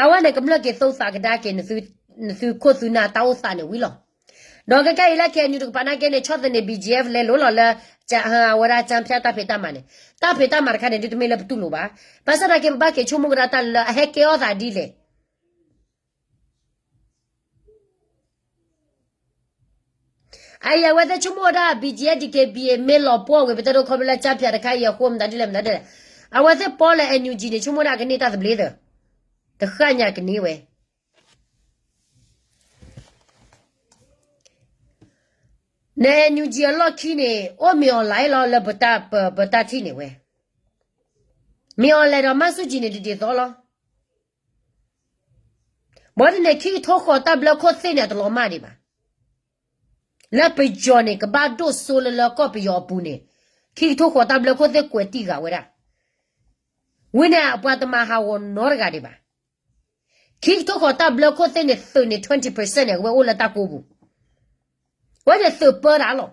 အဝဲန့ၣ်ကမျၢၢ်က့ၤသိသးကဒါက့ၤ နသုခိၣ်သုနၢ်တၢ်အိၣ်သးန့ၣ်ဝံၤလီၤ. ဒီးခဲခဲအံၤလၢ KNU တကပၤနာ်က့န့ၣ် ဆီၣ်သနံး BGF လဲလိာ်လီၤလၢ အဝဲဒၣ် ကၠၢဖၠၣ် တၢ်ဖံးတၢ်မၤန့ၣ်, တၢ်ဖံးတၢ်မၤတခါန့ၣ် ဒုးတမ့ၢ်လၢပတူၢ်လိာ်ဘၣ်. ဘၣ်ဆၣ်သနာ်က့ ပဘၣ်က့ၤဆိကမိၣ်ကဒါတၢ်လၢအဟဲကဲထီၣ်သးဒ်လဲၣ်. အအံၤ အဝဲသ့ၣ်ဆိကမိၣ်ဝဲဒၣ် BGF DKBA မ့ၢ်လီၤပှီၢ်ဝံၤ ပတဒိ ခီဖျိလၢ ကၠၢဖၠၣ် တခါအံၤအဃိ မတၤဒ်လဲၣ်မတၤဒ်လဲၣ်, အဝဲသ့ၣ်ပီလၢ NUG န့ၣ် ဆိကမိၣ်ဒၣ်ကန့ၢ်တၢ်သဘျ့သၢ, တဃၣ်ညါကန့ၢ်ဝဲ န NUG အလီၢ်ခံန့ၣ် အိၣ်မ့ၢ်အီၤလဲၣ်လီၤလၢ ပတၢ်ထံၣ်န့ၣ်ဝဲ, မ့ၢ်အီၤလဲၣ်ဒီး မၢ်ဆူၣ်ကံၤန့ၣ် ဒ်သိးလီၤ. ဘၣ်ဒ်န့ၣ် ခံကထိဃိးတၢ်ဘျၢခိၣ်သ့ၣ်န့ၣ် အတလီၤမၢ်ဒံးဘၣ်. လၢပယီၤန့ၣ် ကဘၣ်ဒိၣ်စိလၢလၢကီၢ်ပယီၤအပူၤန့ၣ်, ခံကထိဃိးတၢ်ဘျၢခိၣ်သ့ၣ်ကွဲးတံၢ်ဃာ်ဝဲဒၣ်, ဝံၤန့ၣ် ပှၤတမၤဟးဂီၤနီတဂၤဒံးဘၣ်. ခံကထိဃိးတၢ်ဘျၢခိၣ်သ့ၣ်န့ၣ် သုးန့ၣ် twenty percent န့ၣ် အဝဲအိၣ်လၢတၢ်ကိးပူၤ, အဝဲန့ၣ်သုးပၢတၢ်လီၤ.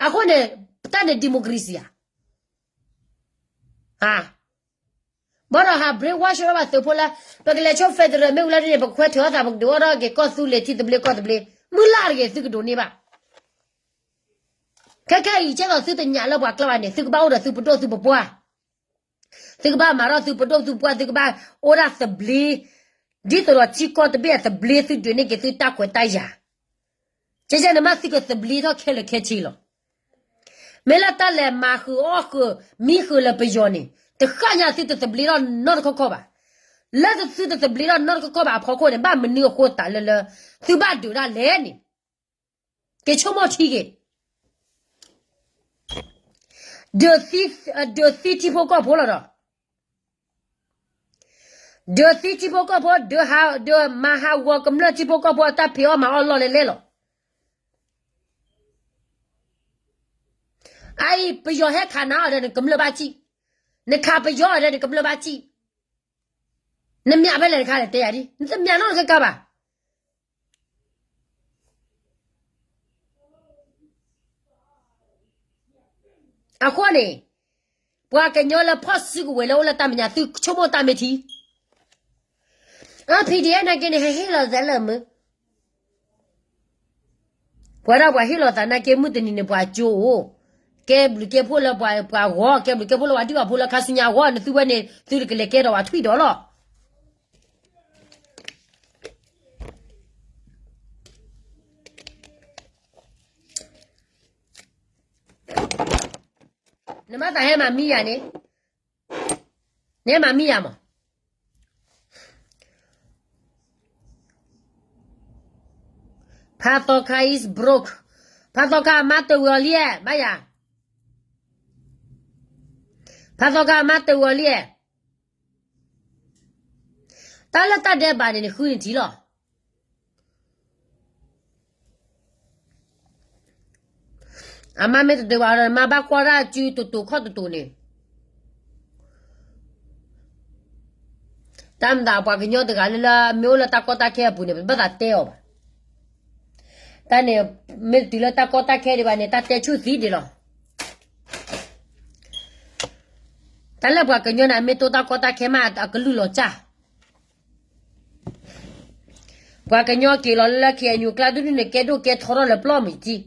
အဃိန့ၣ် တၢ်န့ၣ် democracy ဧါ. ဘၣ်ဒီးဟး brainwash ဝဲဘၣ်သုးဖိလၢ ပကလဲၤဆိ federal မ့ၢ်ဝံၤလီၤဒ်န့ၣ် ပကခွဲးထွဲအသး ပကဒုးအိၣ်ထီၣ်က့ၤကီၢ်သူလ့ၤထံသဘျ့ကီၢ်သဘျ့, မုၢ်လၢ်တဂ့ၤ သုကဒိးန့ၢ်ဘၣ်. ခဲခဲအံၤ ကဲသိးသုတညးလၢပှၤကျါဘၣ်န့ၣ် သုကဘၣ်အိၣ်ဒီးသုပဒိၣ်သုပပှၢ်, သုကဘၣ်မၤထီၣ်သုပဒိၣ်သုပှၢ်, သုကဘၣ်အိၣ်ဒၣ်သဘျ့, ဒ်သိးဒီးထံကီၢ်တဘ့ၣ်အသဘျ့ သုဒုးန့ၢ်က့ၤသုတၢ်ခွဲးတၢ်ယာ်. ကဲကဲန့ၣ်မး သုကသဘျ့ထီၣ်ခဲလၢာ်ခဲဆ့လီၤ. မ့ၢ်လၢတၢ်လဲၤမၤဃုာ်အီၣ်ဃုာ်မံဃုာ်လၢပယီၤန့ၣ် တဃၣ်ညါသုတသဘျ့ထီၣ်နီတခီခီဘၣ်. လၢသုတသဘျ့ထီၣ်နီတခီခီဘၣ်အဖီခိၣ်န့ၣ် ဘၣ်မနုၤအဃိသးလၢလၢ သုဘၣ်ဒုးဒၣ်လဲၣ်န့ၣ် က့ၤဆိကမိၣ်ထံက့ၤ ဒုးသံ, ဒုးသံထံဖိကီၢ်ဖိလီၤဒီး, ဒုးသံထံဖိကီၢ်ဖိ, ဒုးဟး, ဒုးမၤဟးဂီၤကမျၢၢ်ထံဖိကီၢ်ဖိအတၢ်ဖံးအီၣ်မၤအီၣ်လီၢ်လဲၣ်လဲၣ်လီၤ. အအံၤ ပယီၤဟဲခးနၤအီၤဒီးနကမျၢၢ်ဘၣ်စံၣ်, နခးပယီၤအီၤဒီးနကမျၢၢ်ဘၣ်စံၣ်, နမၠးဖဲလဲၣ်တခါလဲၣ် တဲယၤဒ်, နတမၠးနီတခါခါဘၣ်. အဃိန့ၣ် ပှၤကညီလၢဖီၣ်စုကဝဲၤလၢအိၣ်လၢတၢ်မဲာ်ညါ သုဆိကမိၣ်တၢ်မ့ၢ်ထံ, အ PDF နာ်က့န့ၣ် ဟဲဟ့ၣ်လီၤသးလၢမုၢ်, ပှၤဒၣ်ပှၤဟ့ၣ်လီၤသးနာ်က့ မုၢ်တနံၤန့ၣ် ပှၤကၠိအိၣ်, ကဲဘျုးကဲဖှိၣ်လၢပှၤဂီၢ်, ကဲဘျုးကဲဖှိၣ်လၢပှၤဒံၣ်ပှၤဖိလၢခါဆူညါအဂီၢ်, နသုဝဲန့ၣ် သုတကလဲၤကဲထီၣ်ပှၤထွံၣ်ဒီးလီၤ. နမၤသးဟဲမၤမံယၤန့ၣ်, နဟဲမၤမံယၤမး. ဖးသီခါ is broke, ဖးသီခါအမါတဝံၤအီၤလံ, ဘၣ်ယၤ, ဖးသီခါအမါတဝံၤအီၤလံ. တၢ်လၢတၢ်ဒဲးဘးန့ၣ် နဃုန့ၢ်ထံလီၤ. အမါမ့ၢ်တဒုးဘၣ်ဒီး မါဘၣ်ကွၢ်တၢ်စုတိၤတိၤခီၣ်တိၤတိၤန့ၣ်, တၢ်မၤသးပှၤကညီတဂၤလၢလၢမ့ၢ်အိၣ်လၢတၢ်ကီတၢ်ခဲအပူၤန့ၣ် ပတဘၣ်သးတဲအီၤဘၣ်. တၢ်န့ၣ် မ့ၢ်တုၤလၢတၢ်ကီတၢ်ခဲဒံးဘၣ်န့ၣ် တၢ်တဲဆူၣ်သံဒံးလီၤ. တၢ်လၢပှၤကညီန့ၣ် မ့ၢ်တိၢ်တၢ်ကီတၢ်ခဲမး အကလုၢ်လီၤစၢ်. ပှၤကညီက့ၤလီၤလၢ KNU ကျါဒုဒုန့ၣ် ကဲဒိၣ်ကဲထီထီၣ်လၢပျီမုၢ်တံၢ်,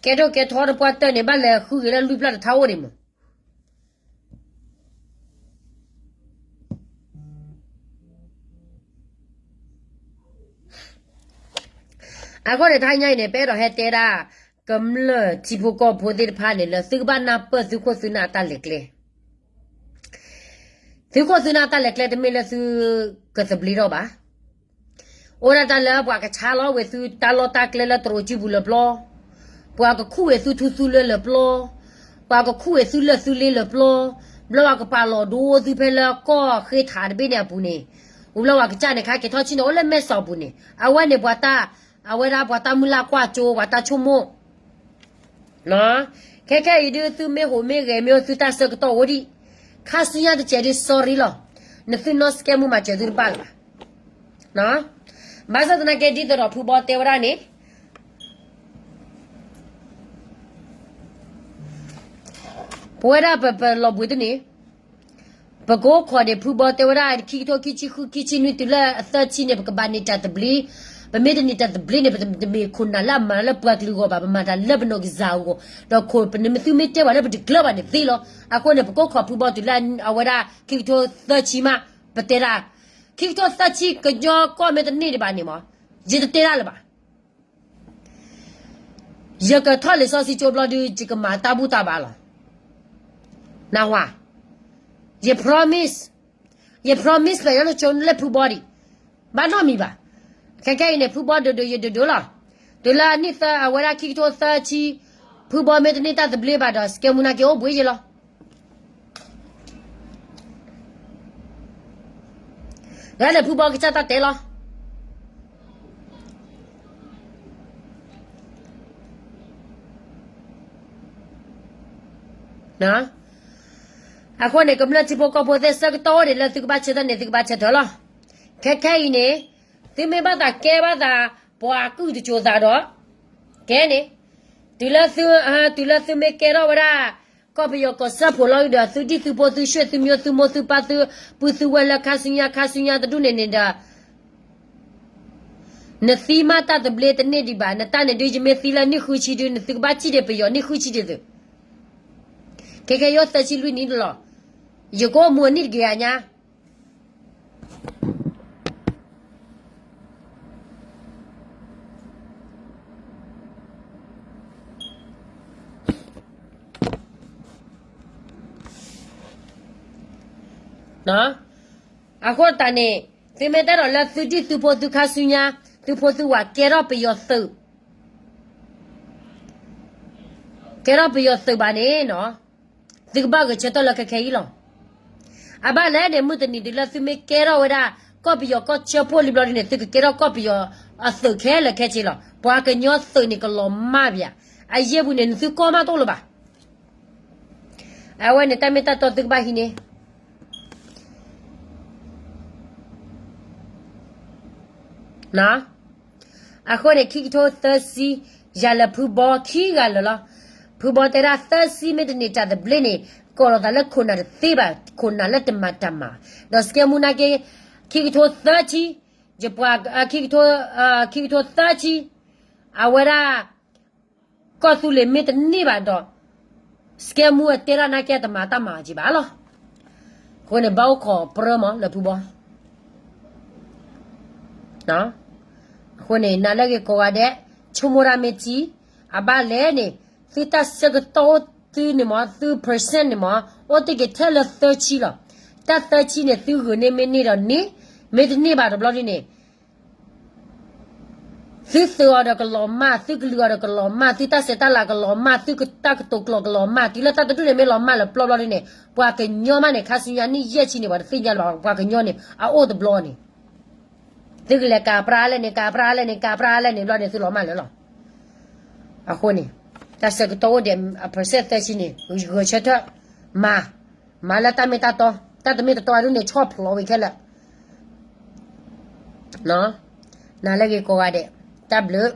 ကဲဒိၣ်ကဲထီထီၣ်တပှၢ်တၢၢ်န့ၣ် ဘၣ်လဲၤဃုက့ၤလၢလွံၢ်ပျၢ်တထါအိၣ်ဒံးမး. အဃိန့ၣ် တဟါညါအံၤန့ၣ် ပအဲၣ်ဒိးဟဲတဲဒၣ် ကမျၢၢ်ထံဖိကီၢ်ဖိသ့ၣ်တဖၣ်န့ၣ် လၢသုကဘၣ်နၢ်ပၢၢ်သုခိၣ်သုနၢ်အတၢ်လဲၤကျဲ သုခိၣ်သုနၢ်တၢ်လဲၤကျဲတမ့ၢ်လၢသုကသဘျ့ထီၣ်ဘၣ်. အိၣ်ဒၣ်တၢ်လၢပှၤကဆါလီၤဝဲသုတၢ်လီၢ်တၢ်ကျဲလၢတရူးစုပူၤလၢပျီ, ပှၤကခူၣ်ဝဲသုထူသုလၢလၢပျီ, ပှၤကခူၣ်ဝဲသုလၢသုလ့လၢပျီ, ဘျီပှၤကပာ်လီၤဒိသုဖဲလၢကီၢ်ဃ့ထးတဘ့ၣ်န့ၣ်အပူၤန့ၣ်, အိၣ်ဘျီပှၤကစၢ်န့ၣ်ခါက့ၤထီၣ်ဆံၣ်န့ၣ် အိၣ်လၢမဲၢ်စီၤပူၤန့ၣ် အဝဲန့ၣ်ပှၤတၢ်, အဝဲဒၣ်ပှၤတၢ်မုၢ်လၢ်ကွၢ်ကၠိ ပှၤတၢ်ဆိကမိၣ် ခဲခဲအံၤဒုးသုမ့ၢ်ဟူးမ့ၢ်ဂဲၤမ့ၢ်အိၣ်သုတၢ်ဆၢကတီၢ်အိၣ်ဒံး, ခါဆူညါတစဲးဒုး sorry လီၤ, နသုနီၢ်စကဲမုၢ်မၤစၢၤသုတဘၣ်လၢၤဘၣ်. ဘၣ်ဆၣ်သနာ်က့ဒ်သိးဒီးဖုဘီတဲဝဲဒၣ်န့ၣ်, ပဝဲဒၣ်ပပလီၤဘှံးတန့ၣ် ပကအိၣ်ခိးန့ၣ် ဖုဘီတဲဝဲဒၣ် ခံကထိခံဆံဃု ခံဆံနွံတုၤလၢအသၢဆံန့ၣ် ပကဘၣ်န့ၢ်တၢ်သဘျ့, ပမ့ၢ်တန့ၢ်တၢ်သဘျ့န့ၣ် ပတမ့ၢ်ခိၣ်နၢ်လၢအမၤလၢပှၤကလုာ်အဂီၢ်ဘၣ်, ပမၤတၢ်လၢပနီၢ်ကစၢ်အဂီၢ်, ဒီးခိၣ်ပနမ့ၢ်သုမ့ၢ်တဲဘၣ်လၢပတကျၢၤဘၣ်န့ၣ်သ့လီၤ. အဃိန့ၣ် ပကအိၣ်ခိးဖုဘီတုၤလၢအဝဲဒၣ်ခံကထိသၢဆံမး, ပတဲဒၣ်, ခံကထိသၢဆံကညီကီၢ်မ့ၢ်တန့ၢ်ဒံးဘၣ်န့ၣ်မး, ယတတဲဒၣ်လၢၤဘၣ်. ယကထီၣ်လံာ်စီဆှံကၠိဘျီဒုး ယကမၤတၢ်ဘူၣ်တၢ်ဘါလီၤ. နၢ်ဟူဧါ, ယ promise, ယ promise လၢယကၠိလၢဖုဘီဒံး, ဘၣ်နီတမံၤဘၣ်. ခဲခဲအံၤန့ၣ် ဖုဘီဒိၣ်ဒိၣ်ယဒိၣ်ဒိၣ်လီၤ. တုၤလၢအနံၣ်သၢ အဝဲဒၣ်ခံကထိသၢဆံ, ဖုဘီမ့ၢ်တန့ၢ်တၢ်သဘျ့ဘၣ်ဒီး စကဲမူနာ်က့အိၣ်ဘှံးယဲလီၤ. ဂၤန့ၣ်ဖုဘီကစၢ်တၢ်တဲလီၤ. အဃိန့ၣ် ကမျၢၢ်ထံဖိကီၢ်ဖိသ့ၣ် ဆၢကတီၢ်အိၣ်ဒံးလၢသုကဘၣ်ဆၢထၢၣ်န့ၣ် သုကဘၣ်ဆၢထၢၣ်လီၤ. ခဲခဲအံၤန့ၣ် သုမ့ၢ်ဘၣ်သးကဲဘၣ်သး ပှၤကုၢ်တစိၤသးဒီး ကဲန့ၣ်, တုၤလၢသု, တုၤလၢသုမ့ၢ်ကဲထီၣ်ဝဲဒၣ် ကီၢ်ပယီၤကီၢ်စၢဖှိၣ်လီၤဒီး သုဒံၣ်သုဖိသုရွှ့ၣ်သုမျိုးသုမိၢ်သုပၢ်သု, ပုၢ်သုဝဲၢ်လၢခါဆူညါခါဆူညါတဒူၣ်န့ၣ်န့ၣ်ဒီး နသံမးတၢ်သဘျ့တန့ၢ်ဒံးဘၣ်, နတၢ်န့ၣ်ဒုး ယမ့ၢ်သံလၢနံၣ်ဃုဆံဒုး နသုကဘၣ်စံၣ်ဒံးပယီၤနံၣ်ဃုဆံဒုးသု, ခဲခဲယအိၣ်သၢဆံလွံၢ်နံၣ်လီၤ, ယကအိၣ်မူအနံၣ်တကယၤညါ အဃိသတးန့ၣ် သုမ့ၢ်တဲဒီးလၢသုဒံၣ်သုဖိသုခါဆူညါ သုဖိသုဝၤကဲထီၣ်ပယီၤသုး ကဲထီၣ်ပယီၤသုးဘၣ်န့ၣ်နီၤ, သုကဘၣ်ဂဲၤဆၢထၢၣ်လၢခဲခဲအံၤလီၤ. အဘၣ်လဲၣ်န့ၣ် မုၢ်တနံၤတုၤလၢသုမ့ၢ်ကဲထီၣ်ဝဲဒၣ် ကီၢ်ပယီၤကီၢ်ဆၢဖိလံဘျီဒ်န့ၣ် သုကကဲထီၣ်ကီၢ်ပယီၤအသုးခဲလၢာ်ခဲဆ့လီၤ. ပှၤကညီသုးန့ၣ်ကလီၤမၢ်ဘၣ်, အယဲၢ်ပူၤန့ၣ် နသုကီၢ်မးတအိၣ်လၢၤဘၣ်. အဝဲန့ၣ် တၢ်မ့ၢ်တၢ်တီသုကဘၣ်ဟံးန့ၢ် အဃိန့ၣ် ခံကထိသၢဆံ, ယၤလၢဖုဘီခံဂၤလၢာ်လီၤ. ဖုဘီတဲဒၣ်သၢဆံမ့ၢ်တန့ၢ်တၢ်သဘျ့န့ၣ် ကိးလီၤသးလၢခိၣ်နၢ်တသ့ဘၣ်, ခိၣ်နၢ်လၢတမၤတၢ်မၤ, ဒီးစကဲမူနာ်က့ ခံကထိသၢဆံ, ယပှၤ ခံကထိ ခံကထိသၢဆံ, အဝဲဒၣ် ကီၢ်သူလ့ၤမ့ၢ်တန့ၢ်ဘၣ်ဒီး စကဲမူအတဲဒၣ်နာ်က့တမၤတၢ်မၤက့ဘၣ်လီၤ. အဃိန့ၣ် ဘၣ်အိၣ်ခိးပြၢမးလၢဖုဘီ. အဃိန့ၣ် နၤလၢအဂ့ၤကိးဂၤဒဲး ဆိကမိၣ်တၢ်မ့ၢ်ထံ, အဘၣ်လဲၣ်န့ၣ် သုတၢ်ဆၢကတီၢ်အိၣ်သုန့ၣ်မး သု percent န့ၣ်မး အိၣ်တ့ၢ်က့ၤထဲလၢသၢဆံလီၤ. တၢ်သၢဆံန့ၣ် သုဂုာ်န့ၢ်မ့ၢ်န့ၢ်ဒီးန့ၢ်, မ့ၢ်တန့ၢ်ဘၣ်တဘျီဒ်န့ၣ် သုသုးအီၤဒီးကလီၤမၢ်, သုကလုာ်အီၤဒီးကလီၤမၢ်, သုတၢ်ဆဲးတၢ်လၤကလီၤမၢ်, သုတၢ်ကတိၤကျိာ်ကလီၤမၢ်, တုၤလၢတၢ်တဒူၣ်န့ၣ်မ့ၢ်လီၤမၢ်လၢပျီဘျီဒ်န့ၣ် ပှၤကညီမးန့ၣ် ခါဆူညါနံၣ်ယဲၢ်ဆံန့ၣ် ပှၤတသ့ၣ်ညါလၢၤဘၣ် ပှၤကညီန့ၣ် အအိၣ်တဘျီန့ၣ် သုကလဲၤကၤပြၢလဲၣ်န့ၣ် ကၤပြၢလဲၣ်န့ၣ် ကၤပြၢလဲၣ်န့ၣ်ဘျီန့ၣ် သုလီၤမၢ်လၢာ်လီၤ. အဃိန့ၣ် တၢ်ဆၢကတီၢ်အိၣ်ဒံး အ percent သၢဆံန့ၣ် ဂဲၤဆၢထၢၣ် မၤ, မၤလၢတၢ်မ့ၢ်တၢ်တီ, တၢ်တမ့ၢ်တတီအဒူၣ်န့ၣ် ဆီၣ်ဖျိးဝံၤခဲလၢာ် နၤလၢအဂ့ၤကိးဂၤဒဲး, တၢ်ဘျုး